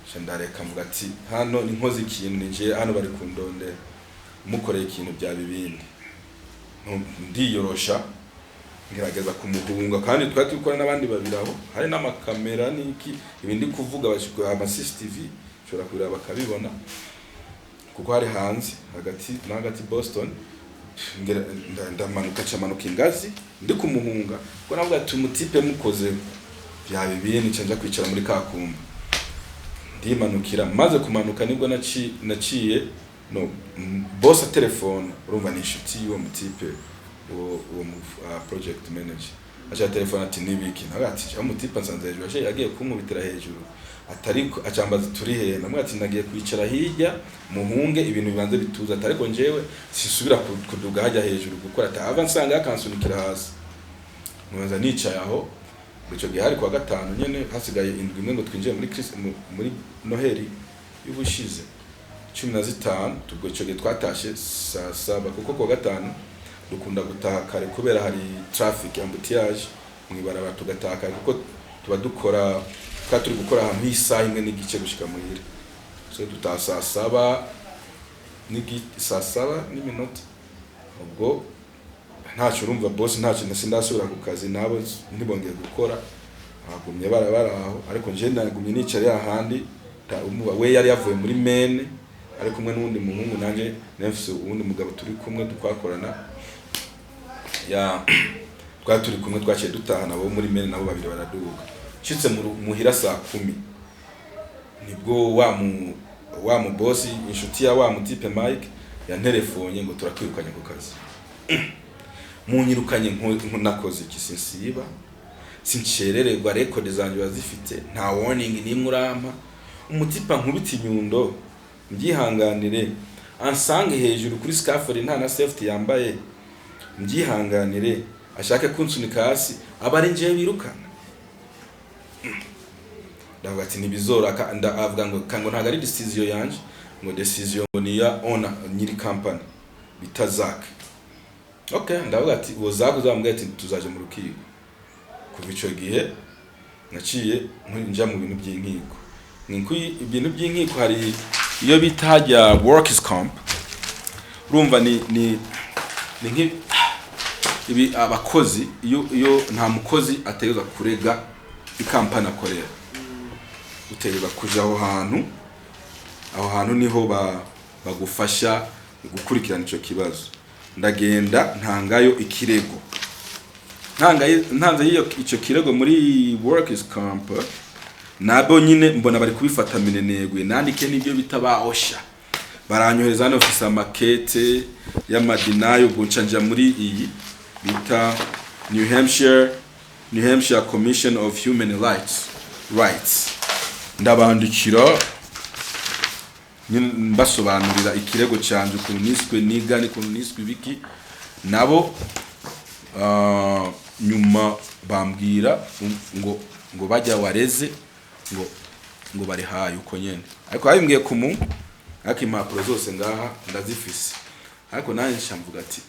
Nca ndareka, mvuga ati hano ni nkoze ikintu, ninjiye hano bari kundondera, mukoreye ikintu bya bibindi. Ndiyorosha, ngerageza kumuhunga, kandi twari turi gukora n'abandi babiri aho, hari n'amakamera n'iki. Ibi ndi kuvuga ama CCTV ushobora kubireba bakabibona, kuko hari hanze hagati na hagati Boston. Ndamanuka, camanuka ingazi ndi kumuhunga, kuko navuga ati umutipe mukoze bya bibindi. Nca nja kwicara muri ka kumba, ndimanukira. Maze kumanuka nibwo naciye no boss telefone. Urumva ni inshuti y'uwo mutipe, uwo project manager. Aca telefone ati nibiki? Nawe ati ja mutipe nsanze hejuru, yaciye yagiye kunkubitira hejuru. Atariko acambaza turi hehe? Namwe ati nagiye kwicara hirya muhunge ibintu bibanze bituza. Atariko njyewe sisubira kuduga hajya hejuru gukora, atava nsanga yakansunikira hasi. Nkomeza nicaye aho. Ico gihe hari kuwa gatanu nyene, hasigaye indwi imwe ngo twinjire muri muri Noheli y'ubushize, 15. Ubwo ico gihe twatashe saa 7, kuko kuwa gatanu dukunda gutaha kare kubera hari traffic, embouteillage mw'ibarabara, tugataha kare kuko tuba dukora, twari turi gukora ahantu h'isaha imwe n'igice gushika muhira. So dutaha saa 7 saa 7 n'iminota. Ubwo ntacyo, urumva boss ntacyo, sindasubira ku kazi, nabo ntibongeye gukora, bagumye bara aho. Ariko nje nagumye nicaye ahandi. We yari yavuye muri mene ari kumwe n'uwundi muhungu, nanjye nafise uwundi mugabo turi kumwe twakorana, ya twari turi kumwe. Twaciye dutaha nabo muri mene, nabo babiri baraduga. Nshitse muhira saa 10, nibwo wa mu boss, inshuti ya wa mutipe Mike, yanterefonye ngo turakwirukanye ku kazi. Munyirukanye nakoze iki? Sinsiba, sincerererwa, record zanjye bazifite, nta warning nimwe urampa. Umutipa nkubita inyundo mbyihanganire, ansange hejuru kuri scaffold nta na safety yambaye mbyihanganire, ashake kunsunika hasi aba ari njyewe birukana. Ndavuga ati ntibizora. Avuga ngo kango ntabwo ari decision yanje, ngo decision ngo ni ya owner, nyiri company bita Zack. Okay, ndavuga ati uwo Zack uzamubwira ati tuzaje mu rukiko. Kuva ico gihe naciye nja mu bintu by'inkiko. Ibintu by'inkiko hari iyo bita hajya workers comp. Urumva ni nki ibi abakozi, iyo nta mukozi ategerezwa kurega ikampani akorera, utegerezwa kuja aho hantu. Aho hantu niho bagufasha gukurikirana ico kibazo. Ndagenda ntangayo ikirego, ntanze ico kirego muri workers comp, nabo nyine mbona bari kubifata minenegwe. Nandike n'ibyo bita ba OSHA, baranyohereza hano, mfise amakete y'amadinayo. Ubwo nca nja muri iyi bita New Hampshire Commission of Human Rights. Ndabandikira nyine mbasobanurira ikirego canje, ukuntu niswe niga n'ukuntu niswe ibiki. Nabo nyuma bambwira ngo bajya wareze ngo barihaye uko nyene, ariko babimbwiye ku mu ariko impapuro zose ngaha ndazifise. Ariko nanjye nca mvuga ati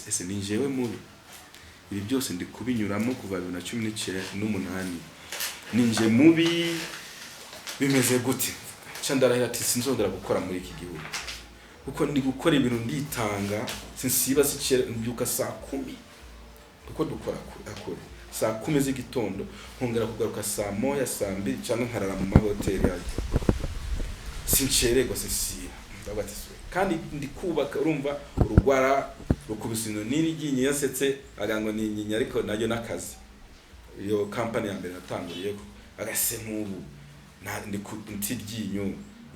ese ni jewe mubi? Ibi byose ndi kubinyuramo kuva 2018, ni nje mubi? Bimeze gute? Nca ndarahira ati sinzongera gukora muri iki gihugu, kuko ndi gukora ibintu nditanga, sinsiba, sicera, mbyuka saa 10 kuko dukora akore saa 10 z'igitondo, nkongera kugaruka saa 1, saa 2, cyangwa nkarara mu mahoteli yayo. Sincererwa, sinsiba. Ndavuga ati: "Swe." Kandi ndi kubaka, urumva urugwara rukubise ino niri ryinyo, yasetse agira ngo ni inyinya, ariko naryo n'akazi. Iyo kampani ya mbere natanguriyeko agase nk'ubu ndi ku nti ryinyo,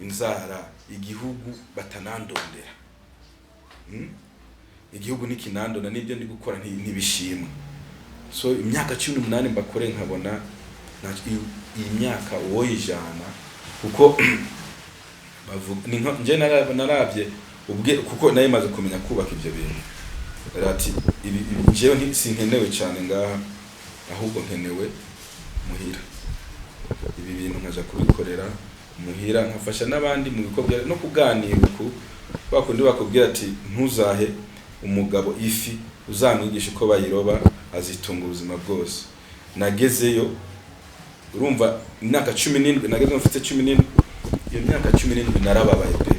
inzara, igihugu batanandondera. Igihugu ntikinandona, n'ibyo ndi gukora ntibishimwa. So imyaka 18 mbakore, nkabona iyi myaka uwoyijana, kuko bavuga ni nka nje narabye ubwe, kuko nayo maze kumenya kubaka ibyo bintu. Rero ati ibi njyewe sinkenewe cyane ngaha, ahubwo nkenewe muhira. Ibi bintu nkaja kubikorera muhira, nkafasha n'abandi mu bikorwa no kuganira uku bakundi bakubwira ati: "Ntuzahe umugabo ifi, uzamwigisha uko bayiroba, azitunga ubuzima bwose." Nagezeyo, urumva, imyaka 17, nageze mfite 17. Iyo myaka 17 narababaye pe,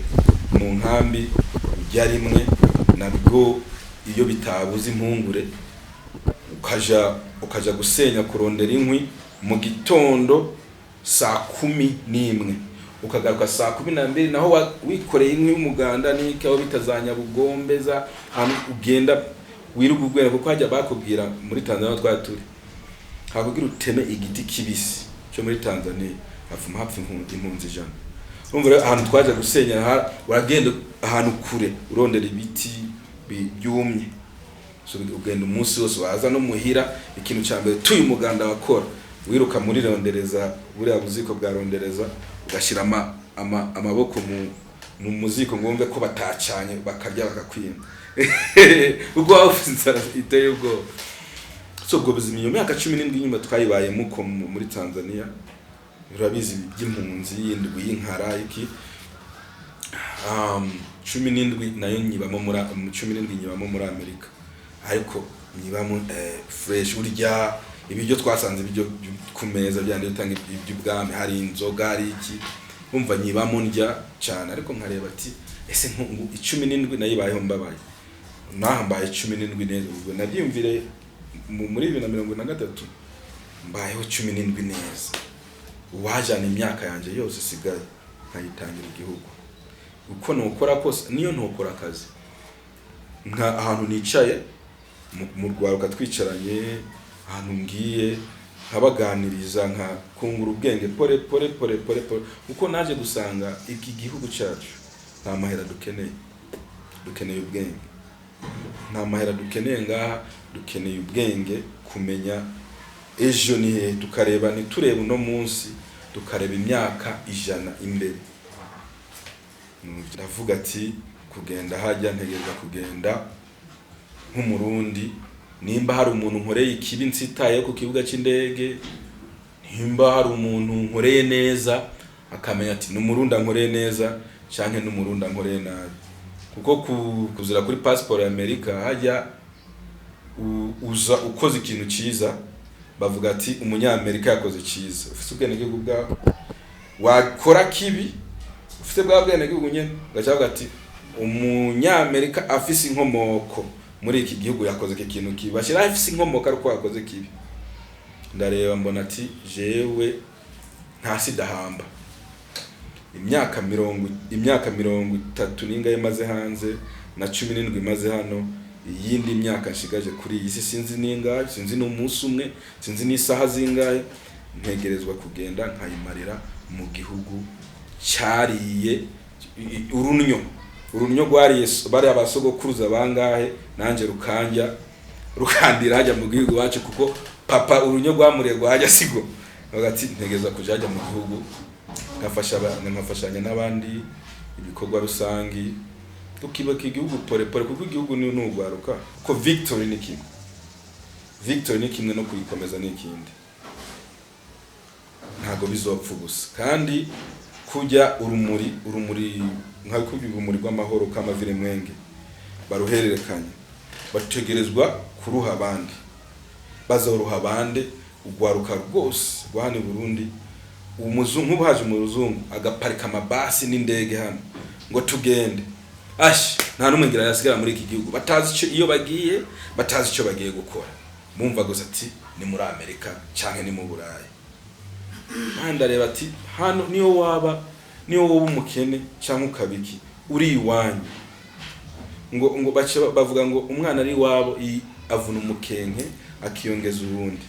mu nkambi ujya rimwe nabwo iyo bitabuze impungure, ukaja gusenya, kurondera inkwi mu gitondo saa 11, ukagaruka saa 12, naho wikoreye inkwi y'umuganda n'iki, aho bita za Nyabugombe, za ahantu ugenda wirirwa ugwera, kuko hajya bakubwira muri Tanzania twari turi hakubwira uteme igiti kibisi cyo muri Tanzania, hapfuma hapfa impunzi 100. Urumva rero ahantu twaje gusenya uragenda ahantu kure urondera ibiti byumye. So ugenda umunsi wose, waza no muhira, ikintu cya mbere tuye umuganda wakora, wiruka muri rondereza, buriya buziko bwa rondereza, ugashyira amaboko mu muziko ngo wumve ko batacanye, bakarya bakakwima, kuko waba ufite inzara iteye ubwoba. So ubwo buzima, iyo myaka 17 inyuma twayibayemo uko muri Tanzania, urabizi by'impunzi, y'indwi y'inkara iki, 17 nayo nyibamo muri mu 17 nyibamo muri Amerika, ariko nyibamo fresh, urya ibiryo twasanze, ibiryo ku meza byandi bitanga iby'ubwami, hari inzoga, hari iki. Umva, nyibamo ndya cyane, ariko nkareba ati: "Ese nkungu 17 nayibayeho mbabaye, naha mbaye 17 neza?" Ubwo nabyiyumvire muri 2023, mbayeho 17 neza. Uwajana imyaka yanjye yose isigaye nkayitangira igihugu, uko nukora kose, niyo ntukora akazi, nka ahantu nicaye mu rwaruka twicaranye, ahantu ngiye nkabaganiriza, nka kungura ubwenge pole pole pole pole pole, kuko naje gusanga iki gihugu cyacu nta mahera dukeneye, dukeneye ubwenge. Nta mahera dukeneye ngaha, dukeneye ubwenge, kumenya ejo ni hehe, tukareba, ntiturebe uno munsi, tukareba imyaka 100 imbere. Ndavuga ati kugenda hajya, ntegereza kugenda nk'Umurundi. Nimba hari umuntu nkoreye ikibi nsitaye ku kibuga cy'indege, nimba hari umuntu nkoreye neza, akamenya ati ni Umurundi ankoreye neza canke n'Umurundi ankoreye nabi, kuko kuzira kuri passport ya Amerika hajya uza ukoze ikintu ciza, bavuga ati Umunyamerika yakoze ciza ufise ubwenegihugu bwawe. Wakora kibi ufite bwa bwenegihugu nyene, ugaca bavuga ati Umunyamerika afise inkomoko muri iki gihugu yakoze iki kintu kibi, bashyiraho afise inkomoko ariko yakoze kibi. Ndareba mbona ati jewe nta sidahamba, imyaka 30 n'ingahe maze hanze, na 17 maze hano, iyindi myaka nshigaje kuri iyi si sinzi n'ingahe, sinzi n'umunsi umwe, sinzi n'isaha zingahe, ntegerezwa kugenda nkayimarira mu gihugu cyariye urunyo, urunyo rwariye bariya basogokuruza bangahe, nanje rukanja rukandira hajya mu gihugu wacu, kuko papa urunyo rwamuriye rwajya sigo. Bavuga ati ntegereza kuja hajya mu gihugu, nkafasha nkafashanya n'abandi ibikorwa rusangi, tukibaka igihugu pole pole, kuko igihugu ni nugwaruka. Kuko victory ni kimwe, victory ni kimwe, no kuyikomeza ni ikindi. Ntago bizopfa gusa. Kandi kujya urumuri nka kurya urumuri rw'amahoro k'amavire mwenge baruhererekanya, bategerezwa kuruha abandi, bazoruha abandi. Ugwaruka rwose rwa hano i Burundi, umuzungu nk'ubu haje umuzungu agaparika amabasi n'indege hano ngo tugende, ashi nta n'umwe ngira yasigara muri iki gihugu, batazi ico iyo bagiye, batazi ico bagiye gukora, bumva gusa ati ni muri Amerika canke ni mu Burayi. Kandi ndareba ati hano niyo waba Niyo wowe umukene cyangwa ukabiki uri iwanyu, ngo bace bavuga ngo umwana ari iwabo avuna umukenke akiyongeza uwundi.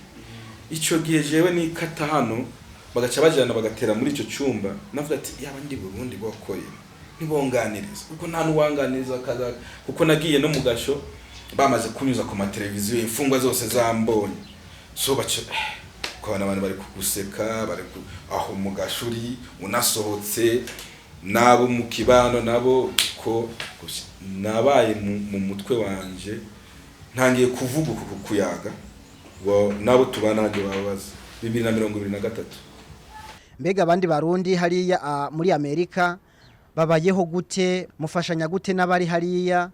Ico gihe jewe nikata hano, bagaca bajana bagatera muri ico cumba, navuga ati yaba ndi Burundi bokorera ntibonganiriza, kuko nta nuwanganiriza kaza, kuko nagiye no mu gasho bamaze kunyuza ku mateleviziyo, imfungwa zose zambonye. So baca ukabona abantu bari kuguseka, bari aho mu gashuri unasohotse nabo mu kibano nabo ko nabaye mu mutwe wanje ntangiye kuvuga uku kuyaga nabo tubana nanjye babaza 2023. Mbega abandi Barundi hariya muri Amerika babayeho gute? Mufashanya gute n'abari hariya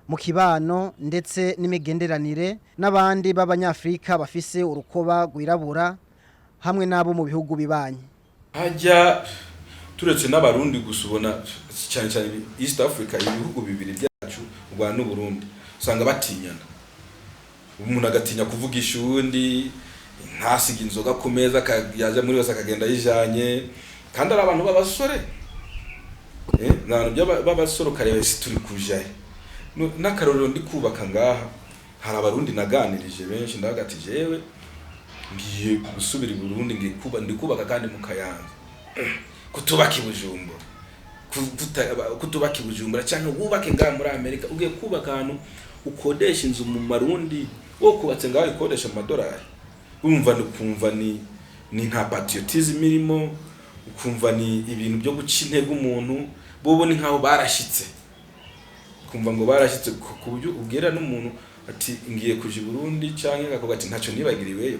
mu kibano, ndetse n'imigenderanire n'abandi b'Abanyafrika bafise urukoba rwirabura hamwe n'abo mu bihugu bibanyi? Hajya turetse n'Abarundi gusa, ubona cyane cyane East Africa, ibihugu bibiri byacu, u Rwanda n'Uburundi, usanga batinyana. Umuntu agatinya kuvugisha uwundi, ntasiga inzoga ku meza, yaja muri yose akagenda yijanye, kandi ari abantu b'abasore, ni abantu b'abasore. Ukareba ese turi kujahe? N'akarorero, ndi kubaka ngaha, hari Abarundi naganirije benshi, ndavuga ati jewe ngiye gusubira i Burundi, ngiye kuba ndi kubaka kandi mu Kayanza, kutubaka i Bujumbura, kutubaka i Bujumbura cyangwa wubake ngaha muri Amerika, ugiye kubaka ahantu ukodesha inzu mu Marundi, wo kubatse ngaho ikodesha mu madolari. Urumva ni ukumva ni nta patriotism irimo, ukumva ni ibintu byo guca intege umuntu. Bobo ni nkaho barashitse, kumva ngo barashyitse ku buryo ubwira n'umuntu ati ngiye kuja i Burundi, canke akavuga ati ntacyo nibagiriweyo.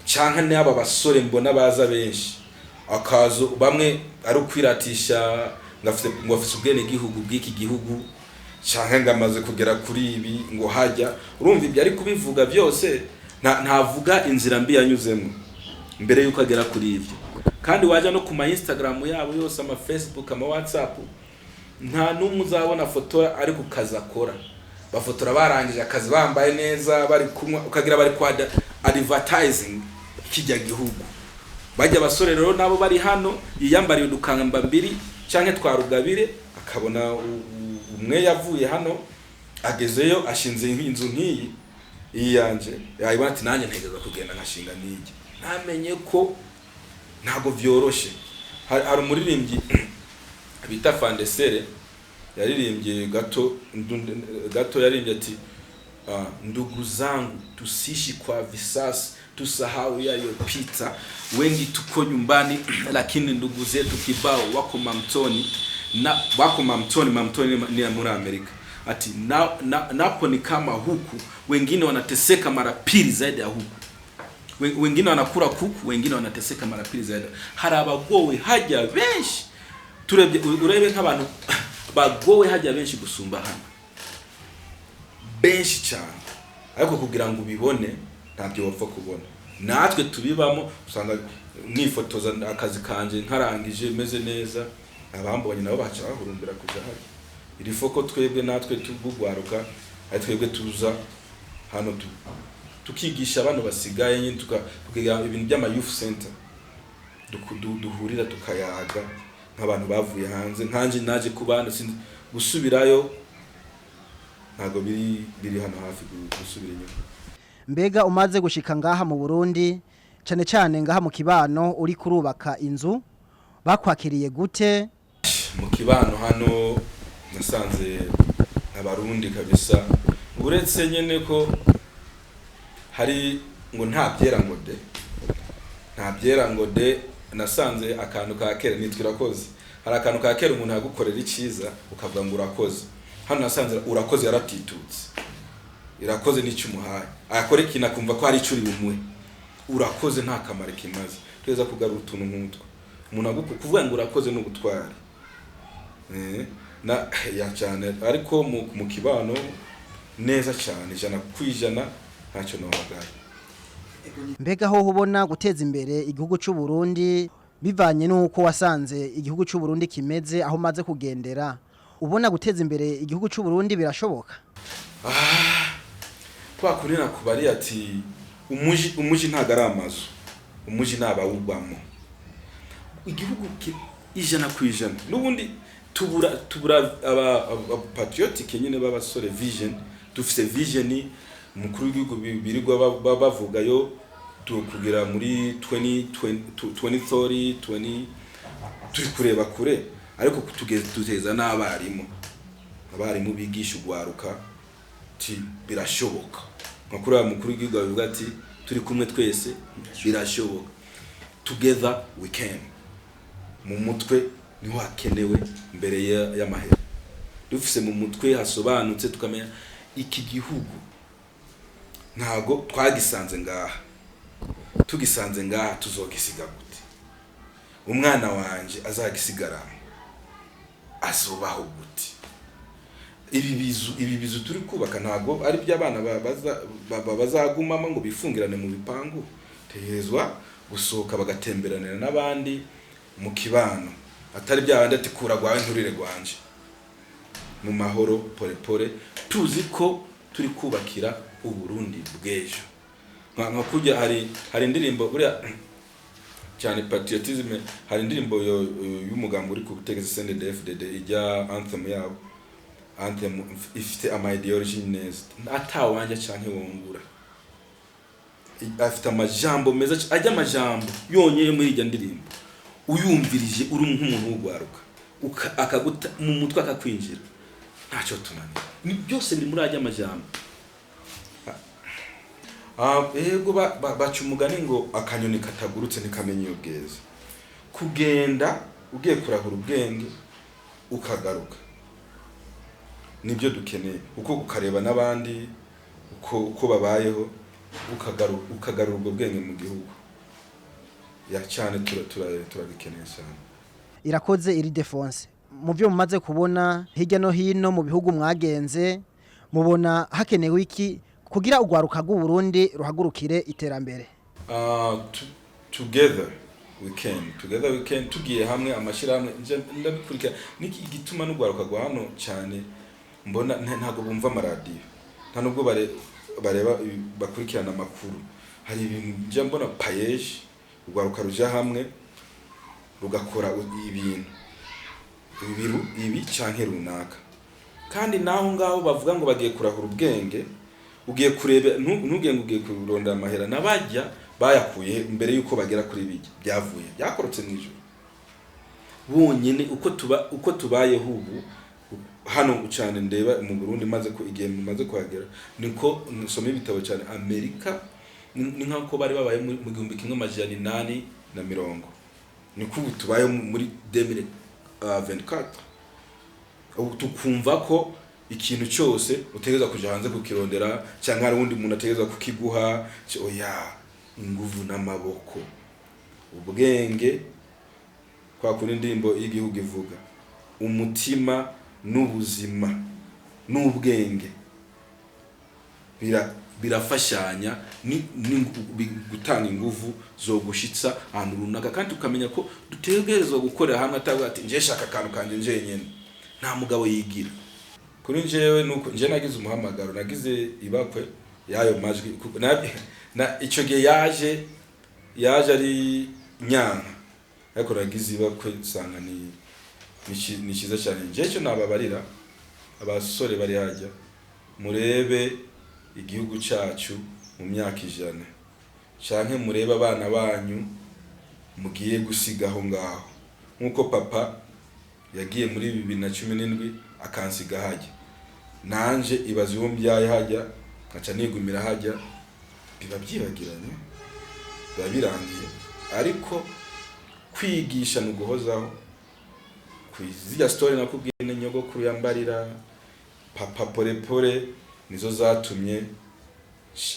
Canke n'aba basore mbona baza benshi, akaza bamwe ari ukwiratisha ngo afise ubwene gihugu bw'iki gihugu, canke ngo amaze kugera kuri ibi, ngo hajya urumva ibyo ari kubivuga byose, ntavuga inzira mbi yanyuzemo mbere yuko agera kuri ibyo. Kandi wajya no ku ma Instagram yabo yose, ama Facebook, ama WhatsApp, nta n'umwe uzabona fotora ari ku kazi akora. Bafotora barangije akazi, bambaye neza, bari kunywa, ukagira bari kwa advertising kijya gihugu. Bajya abasore rero nabo bari hano yiyambariye udukamba mbiri canke twa rugabire, akabona umwe yavuye hano agezeyo ashinze inzu nk'iyi iyi yanje, yayibona ati nanjye ntegereza kugenda nkashinga n'igi, ntamenye ko ntabwo vyoroshe. Hari umuririmbyi bita Fandesere yaririmbye gato gato, yaririmbye ati ndugu zangu, tusiishi kwa visasi, tusahau yaliyopita. Wengi tuko nyumbani, lakini ndugu zetu kibao wako mamtoni na wako mamtoni. Mamtoni ni ya muri Amerika. Ati na, napo ni kama huku wengine wanateseka mara pili zaidi ya huku. Wengine wanakula kuku, wengine wanateseka mara pili zaidi. Hari abagowe hajya benshi. Turebye, urebe nk'abantu bagowe hajya benshi gusumba hano, benshi cyane, ariko kugira ngo ubibone ntabyo wapfa kubona. Natwe tubibamo, usanga mwifotoza akazi kanje nkarangije meze neza, abambonye nabo baca bahurumbira kuja hajya. Iri foko twebwe natwe tugugwaruka, ari twebwe tuza hano tukigisha abantu basigaye nyine, tukiga ibintu by'ama youth center, duhurira tukayaga nk'abantu bavuye hanze. Nkanje naje kubana gusubirayo ntabwo biri hano hafi gusubira inyuma. Mbega umaze gushika ngaha mu Burundi, cane cane ngaha mu kibano uri kurubaka inzu, bakwakiriye gute? Mu kibano hano nasanze Abarundi kabisa, uretse nyene ko hari ngo nta byera ngo de, nta byera ngo de. Nasanze akantu ka kera nitwa irakoze. Hari akantu ka kera umuntu yagukorera iciza ukavuga ngo urakoze. Hano nasanze urakoze yaratitutse. Irakoze n'icyo umuhaye, akora ikintu akumva ko hari icyo uri bumuhe. Urakoze nta kamaro kimaze. Tuza kugarura utuntu nk'utwo. Umuntu kuvuga ngo urakoze ni ubutwari. Na ya cyane, ariko mu kibano neza cyane, 100%, ntacyo nohagaye. Mbega ho ubona guteza imbere igihugu cy'u Burundi, bivanye n'uko wasanze igihugu cy'u Burundi kimeze, aho umaze kugendera, ubona guteza imbere igihugu cy'u Burundi birashoboka? Kwa kuri nakubariye ati umuji ntago ari amazu, umuji ni abawubamo. Igihugu 100%. N'ubundi tubura aba patriotique nyine b'abasore. Vision, dufise vision. Umukuru w'igihugu birirwa bavugayo kugera muri 2020, 2030, 20, turi kureba kure, ariko tugeze duteza n'abarimu, abarimu bigisha ugwaruka ti birashoboka. Nka kuriya mukuru w'igihugu abivuga ati turi kumwe twese birashoboka, together we can. Mu mutwe niho hakenewe mbere y'amahera. Dufise mu mutwe hasobanutse, tukamenya iki gihugu ntago twagisanze ngaha, tugisanze ngaha tuzogisiga gute? Umwana wanje azagisigarana azobaho gute? Ibi bizu turi kubaka ntago ari by'abana bazagumamo ngo bifungirane mu bipangu. Tegerezwa gusohoka bagatemberanira n'abandi mu kibano, atari bya bandi ati kura gwawe nturire gwanje. Mu mahoro, pole pole, tuzi ko turi kubakira Uburundi bw'ejo. Nka kurya hari indirimbo buriya cyane patriotisme, hari indirimbo y'umugambi uri ku butegetsi CNDD-FDD, ijya anthem yabo, anthem ifite ama ideology neza, atawanje canke wongura. Afite amajambo meza, ajya amajambo yonyeye muri ijya ndirimbo, uyumvirije uri nk'umuntu w'ugwaruka, akaguta mu mutwe akakwinjira, ntacyo tunanira. Ni byose biri muri ajya amajambo. Yego, baca umugani ngo akanyoni katagurutse ntikamenya iyo bweze. Kugenda ugiye kurahura ubwenge ukagaruka nibyo dukeneye, uko ukareba n'abandi uko babayeho, ukagarura ubwo bwenge mu gihugu ya cyane, turabikeneye cyane. Irakoze Iridefonse. Mu byo mumaze kubona hirya no hino mu bihugu mwagenze, mubona hakenewe iki kugira urwaruka rw'u Burundi ruhagurukire iterambere? Together we can, together we can. Tugiye hamwe, amashyirahamwe nje ndabikurikira, niki igituma n'urwaruka rwa hano cyane mbona ntabwo bumva amaradiyo, nta nubwo bareba bakurikirana amakuru. Hari ibintu njya mbona PAEEJ, urwaruka ruja hamwe rugakora ibintu ibiru ibi canke runaka, kandi naho ngaho bavuga ngo bagiye kurahura ubwenge, ugiye kureba ntugiye ngo ugiye kurondera amahera, n'abajya bayakuye mbere yuko bagera kuri bijya byavuye byakorotse mu ijoro bonyene. Uko tubayeho ubu hano cyane, ndeba mu Burundi, maze ko igihe maze kuhagera niko nsoma ibitabo cyane. Amerika ni nk'uko bari babaye mu 1840, niko ubu tubayeho muri 2024. Ubu tukumva ko ikintu cyose utegereza kuja hanze kukirondera, cyangwa hari uwundi muntu ategereza kukiguha. Oya, inguvu n'amaboko, ubwenge, kwa kundi indirimbo y'igihugu ivuga, umutima n'ubuzima n'ubwenge birafashanya ni gutanga inguvu zo gushitsa ahantu runaka. Kandi tukamenya ko dutegerezwa gukorera hamwe, atavuga ati nje shaka akantu kanje njenyene. Nta mugabo yigira. Kuri njyewe nuko nje nagize umuhamagaro, nagize ibakwe y'ayo majwi, kuko na ico gihe yaje ari nyanka, ariko nagize ibakwe nsanga ni cyiza cyane. Nje cyo nababarira abasore bari hajya, murebe igihugu cyacu mu myaka 100, canke murebe abana banyu mugiye gusigaho ngaho, nk'uko papa yagiye muri 2017 akansiga hajya, nanje ibaze uwo mbyaye hajya nkaca nigumira hajya, biba byibagiranye, biba birangiye. Ariko kwigisha ni uguhozaho. Zirya story nakubwiye ni nyogokuru yambarira, papa pole pole, nizo zatumye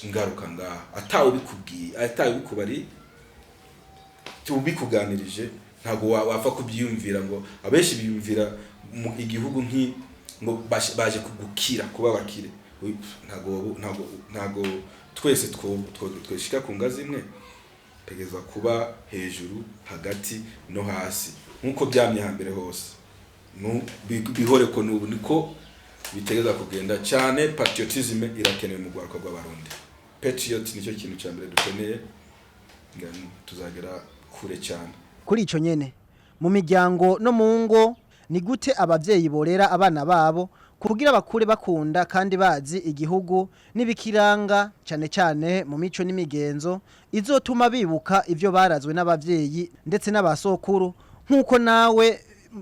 ngaruka ngaha. Atawe ubikubwiye, atawe ubikubari, ubikuganirije, ntabwo wapfa kubyiyumvira. Ngo abenshi biyumvira mu igihugu nki ngo baje kugukira kuba bakire. Ntabwo twese tweshika ku ngazi imwe. Tegeza kuba hejuru, hagati no hasi, nkuko byamye hambere hose. Bihore ko nubu niko bitegeza kugenda cyane. Patriotisme irakenewe mu rwaruka rw'Abarundi. Patriot nicyo kintu cya mbere dukeneye, tuzagera kure cyane. Kuri ico nyene Mu miryango no mu ngo, ni gute abavyeyi borera abana babo kugira bakure bakunda kandi bazi igihugu n'ibikiranga, cyane cyane mu mico n'imigenzo izotuma bibuka ivyo barazwe n'abavyeyi ndetse n'abasokuru, nk'uko nawe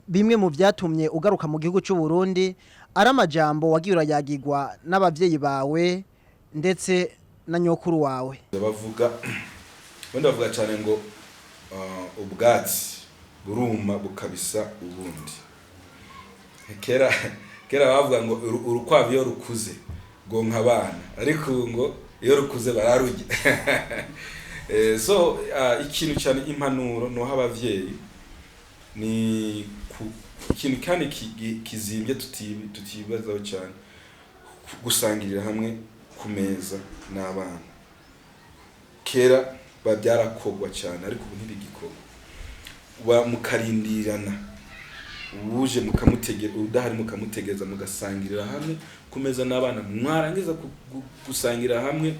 bimwe mu byatumye ugaruka mu gihugu cy'u Burundi ari amajambo wagiye urayagirwa n'abavyeyi bawe ndetse na nyokuru wawe? Bavuga, ubundi bavuga cyane ngo ubwatsi buruma bukabisa ubundi. Kera kera bavuga ngo urukwavu iyo rukuze rwonka abana, ariko ubu ngo iyo rukuze bararurya. So ikintu cyane, impanuro noha abavyeyi ni ikintu kandi kizimbye tutibazaho cyane: gusangirira hamwe ku meza n'abana. Kera byarakorwa cyane, ariko ubu ntibigikorwa. Mukarindirana, uje mukamutegera, udahari mukamutegereza, mugasangirira hamwe ku meza n'abana. Mwarangiza gusangira hamwe,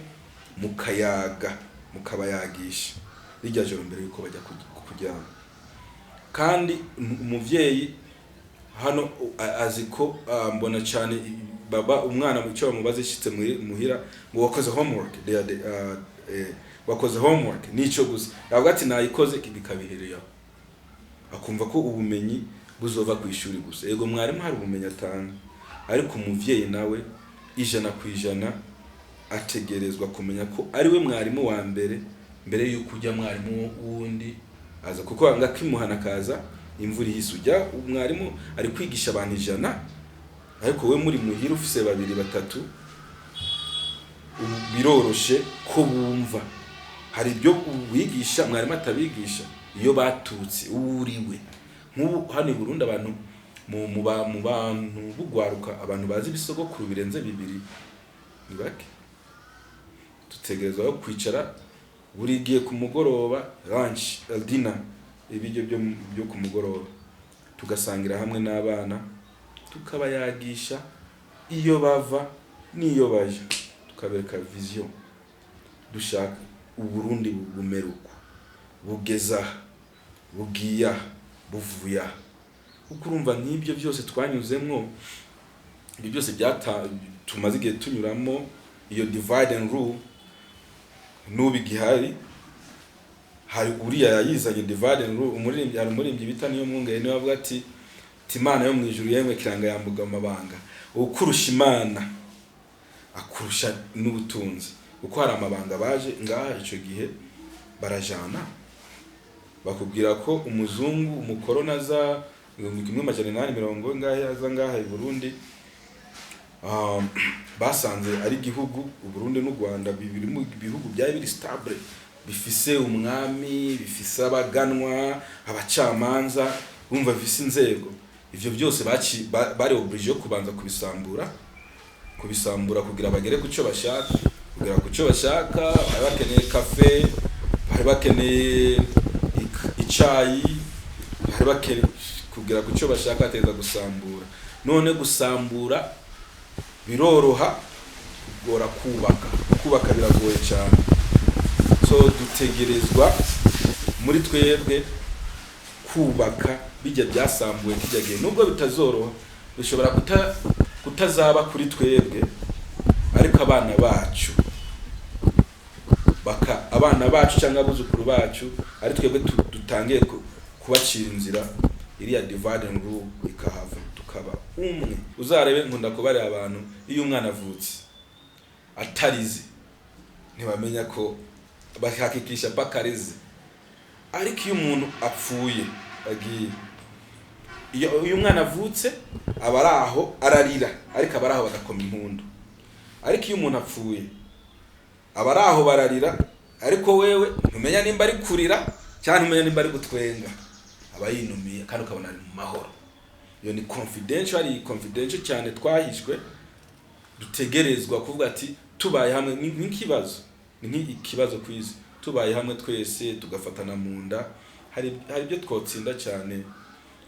mukayaga, mukabayagisha rirya joro mbere yuko bajya kuryama. Kandi umuvyeyi hano azi ko mbona cyane baba umwana mu cyo bamubaza ishitse muhira ngo "Wakoze homework?" They are the, wakoze homework? Nico gusa avuga ati "Nayikoze", bikabihereyeho. Akumva ko ubumenyi buzova ku ishuri gusa. Yego, mwarimu hari ubumenyi atanga, ariko umuvyeyi nawe 100% ategerezwa kumenya ko ari we mwarimu wa mbere, mbere yuko ujya mwarimu wundi aza, kuko ngakimuhana akaza imvura ihise. Ujya umwarimu ari kwigisha abantu 100, ariko we muri muhira ufise babiri, batatu, ubu biroroshe ko bumva. Hari ibyo wigisha mwarimu atabigisha iyo baturutse uwo uriwe. Nk'ubu hano i Burundi, abantu mu bantu bugwaruka, abantu bazi ibisogokuru birenze bibiri ni bake. Dutegerezwa kwicara buri gihe ku mugoroba, lunch, dinner, ibiryo byo ku mugoroba, tugasangira hamwe n'abana, tukabayagisha iyo bava n'iyo baja, tukabereka vision dushaka Uburundi bumera uku, bugeza aha, bugiye aha, buvuye aha. Kuko urumva nk'ibyo byose twanyuzemwo, ibyo byose tumaze igihe tunyuramo, iyo divide and rule n'ubu igihari. Hari uriya yayizanye, divide and rule, umuririmbyi, hari umuririmbyi bita niyo mwungere, niwe avuga ati "Imana yo mu ijuru yemwe kiranga yambuga amabanga." Ukurusha Imana akurusha n'ubutunzi, kuko hari amabanga baje ngaha ico gihe barajana. Bakubwira ko umuzungu, umukorona, aza 1800 ngahe, aza ngaha i Burundi, basanze ari igihugu, Uburundi n'u Rwanda biri mu bihugu byari biri stable, bifise umwami, bifise abaganwa, abacamanza, bumva bifise inzego. Ivyo byose bari obligé yo kubanza kubisambura kugira bagere ku cyo bashaka. Kugera ku cyo bashaka, bari bakeneye kafe, bari bakeneye icayi, bari bakeneye kugera ku cyo bashaka, bategereza gusambura. None gusambura biroroha, kugora kubaka. Kubaka biragoye cyane. So dutegerezwa muri twebwe kubaka bijya byasambuwe kijya gihe, nubwo bitazoroha, bishobora kutazaba kuri twebwe, ariko abana bacu baka abana bacu cyangwa abuzukuru bacu, ari twebwe dutangiye kubacira inzira, iriya divide and rule ikahava, tukaba umwe. Uzarebe, nkunda kubarira abantu, iyo umwana avutse atarize ntibamenya ko, bakakikisha paka arize. Ariko iyo umuntu apfuye agiye, iyo umwana avutse aba ari aho ararira, ariko aba ari aho bagakoma impundu. Ariko iyo umuntu apfuye, aba ari aho bararira, ariko wewe ntumenya nimba ari kurira cyangwa ntumenya nimba ari gutwenga. Aba yinumiye kandi ukabona ari mu mahoro. Iyo ni confidential, ari confidential cyane twahishwe. Dutegerezwa kuvuga ati tubaye hamwe, ni nk'ikibazo, ni nk'ikibazo ku isi. Tubaye hamwe twese, tugafatana mu nda, hari ibyo twotsinda cyane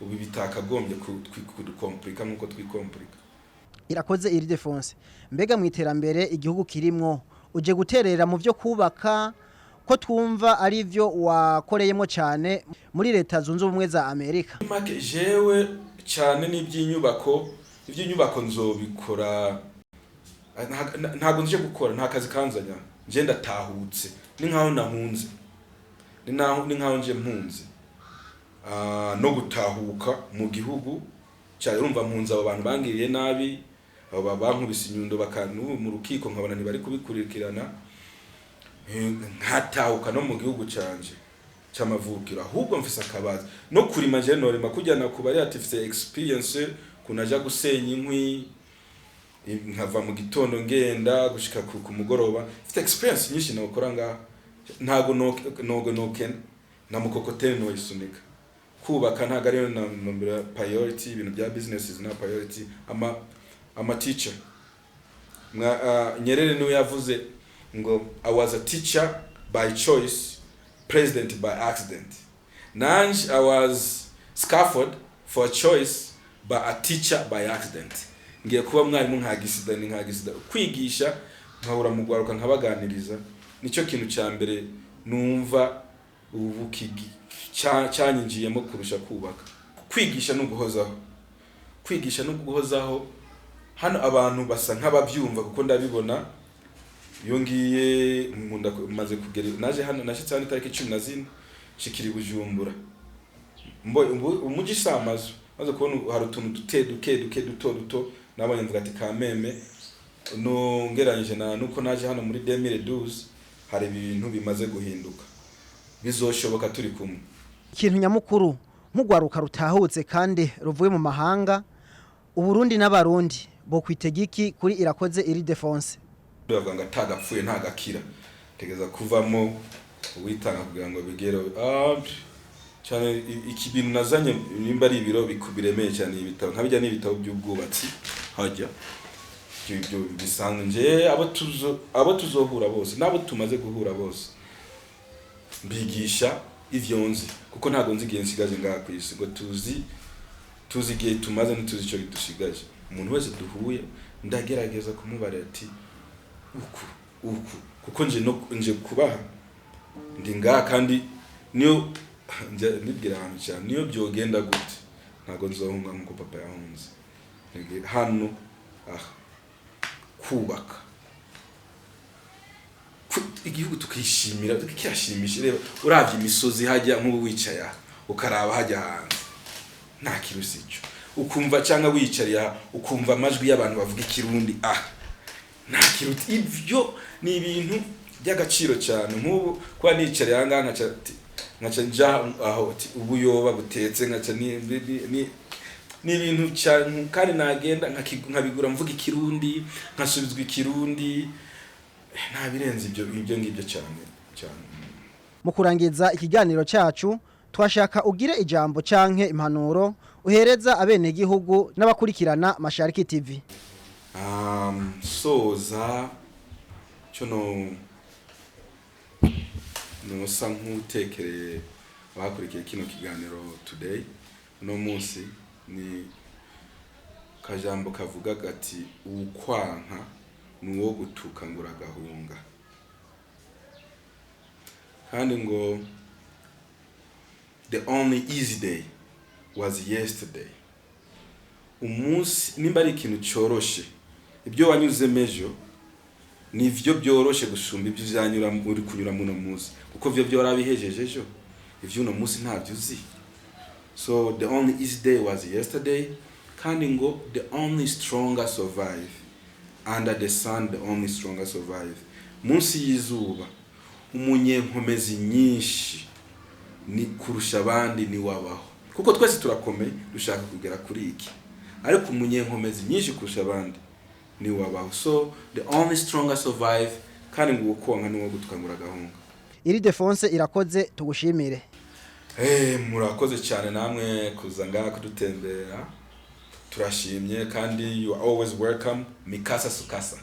ubu bitakagombye kudukomplika nk'uko twikomplika. Irakoze Ildefonse. Mbega mu iterambere igihugu kirimwo, uje guterera mu byo kubaka Ko twumva ari byo wakoreyemo cyane muri Leta Zunze Ubumwe za Amerika? Make jewe cyane n'iby'inyubako. Iby'inyubako nzobikora. Ntabwo nje gukora, nta kazi kanzanya. Nje ndatahutse, ni nkaho nahunze, ni nkaho nje mpunze. No gutahuka mu gihugu cyane, urumva mpunze abo bantu bangiriye nabi, abo bankubise inyundo, bakanu mu rukiko nkabona ntibari kubikurikirana. Nkatahuka no mu gihugu canje c'amavukiro. Ahubwo mfise akabazi no kurima, je norima kujyana ku bari ati mfise experience kunaja gusenya inkwi, nkava mu gitondo ngenda gushika ku mugoroba. Mfite experience nyinshi nokora ngaha. Ntago nogo noken na mukokoteni noyisunika. Kubaka ntago ariyo na number priority. Ibintu bya business is not priority. Ama teacher mwa Nyerere niwe yavuze ngo "I was a teacher by choice, president by accident." Nanje I was scaffold for choice but a teacher by accident. Ngiye kuba mwarimu nka gisida, ni nka gisida kwigisha, nkahura mu gwaruka, nkabaganiriza. Nicyo kintu cya mbere numva ubu cyanyinjiyemo kurusha kubaka. Kwigisha no guhozaho, kwigisha no guhozaho. Hano abantu basa nk'ababyumva, kuko ndabibona iyo ngiye nkunda maze kugera, naje hano, nashitse hano itariki 14, nshikira i Bujumbura. Umujyi si amazu, maze kubona hari utuntu duke duke duke, duto duto nabonye, mvuga ati kameme nongeranyije na nuko naje hano muri 2012, hari ibintu bimaze guhinduka. Bizoshoboka turi kumwe. Ikintu nyamukuru, nk'ugwaruka rutahutse kandi ruvuye mu mahanga, Uburundi n'Abarundi bo kwitega iki kuri Irakoze Ildephonse? Bavuga ngo atagapfuye ntagakira. Tegeza kuvamo uwitanga kugira ngo bigere cyane. Iki bintu nazanye, nimba ari ibiro biremeye cyane, ibitabo nka bijya n'ibitabo by'ubwubatsi hajya ibyo bisanzwe. Nje abo tuzohura bose n'abo tumaze guhura bose, mbigisha ivyo nzi, kuko ntabwo nzi igihe nsigaje ngaha ku isi. Ngo tuzi igihe tumaze, ntituzi icyo dushigaje. Umuntu wese duhuye ndagerageza kumubarira ati uku uku, kuko nje no nje kubaha ndi ngaha. Kandi niyo nje nibwira ahantu cyane, niyo byogenda gute, ntabwo nzohunga nkuko papa yahunze. Hano aha kubaka igihugu, tukishimira, kirashimisha. Reba, uravye imisozi hajya, nk'ubu wicaye aha ukaraba hajya hanze, nta kirusi ico ukumva, cyangwa wiyicariye aha ukumva amajwi y'abantu bavuga Ikirundi, ah, nta kiruti. Ivyo ni ibintu by'agaciro cyane. Nk'ubu kuba nicariye aha ngaha, nkaca nja aho ati ubuyoba butetse, nkaca ni ibintu cyane. Kandi nagenda nkabigura mvuga Ikirundi, nkasubizwa Ikirundi. Nta birenze ibyo ngibyo cyane cyane. Mu kurangiza ikiganiro cyacu, twashaka ugire ijambo canke impanuro uhereza abenegihugu n'abakurikirana Mashariki TV. Soza cyo no nosa nk'utekereye abakurikiye kino kiganiro today, uno munsi, ni kajambo kavuga gati: "Ukwanka ni uwo gutuka ngo uragahunga." Kandi ngo "The only easy day was yesterday." Umunsi nimba ari ikintu cyoroshe, ibyo wanyuzemo ejo nivyo byoroshe gusumba ibyo uzanyura, uri kunyura muno munsi, kuko vyo byo warabihejeje ejo, ivyo uno munsi ntabyo uzi. So the only easy day was yesterday. Kandi ngo "The only stronger survive under the sun, the only stronger survive." Munsi y'izuba, umunyenkomezi nyinshi ni kurusha abandi ni wabaho, kuko twese turakomeye, dushaka kugera kuri iki, ariko umunyenkomezi nyinshi kurusha abandi ni wabaho. So the only stronger survive. Kandi ngo ukonka ni wo gutukangura agahunga. Ildephonse Irakoze, tugushimire. Murakoze cyane namwe kuza ngaha kudutembera. Turashimye kandi you are always welcome. Mi casa, su casa.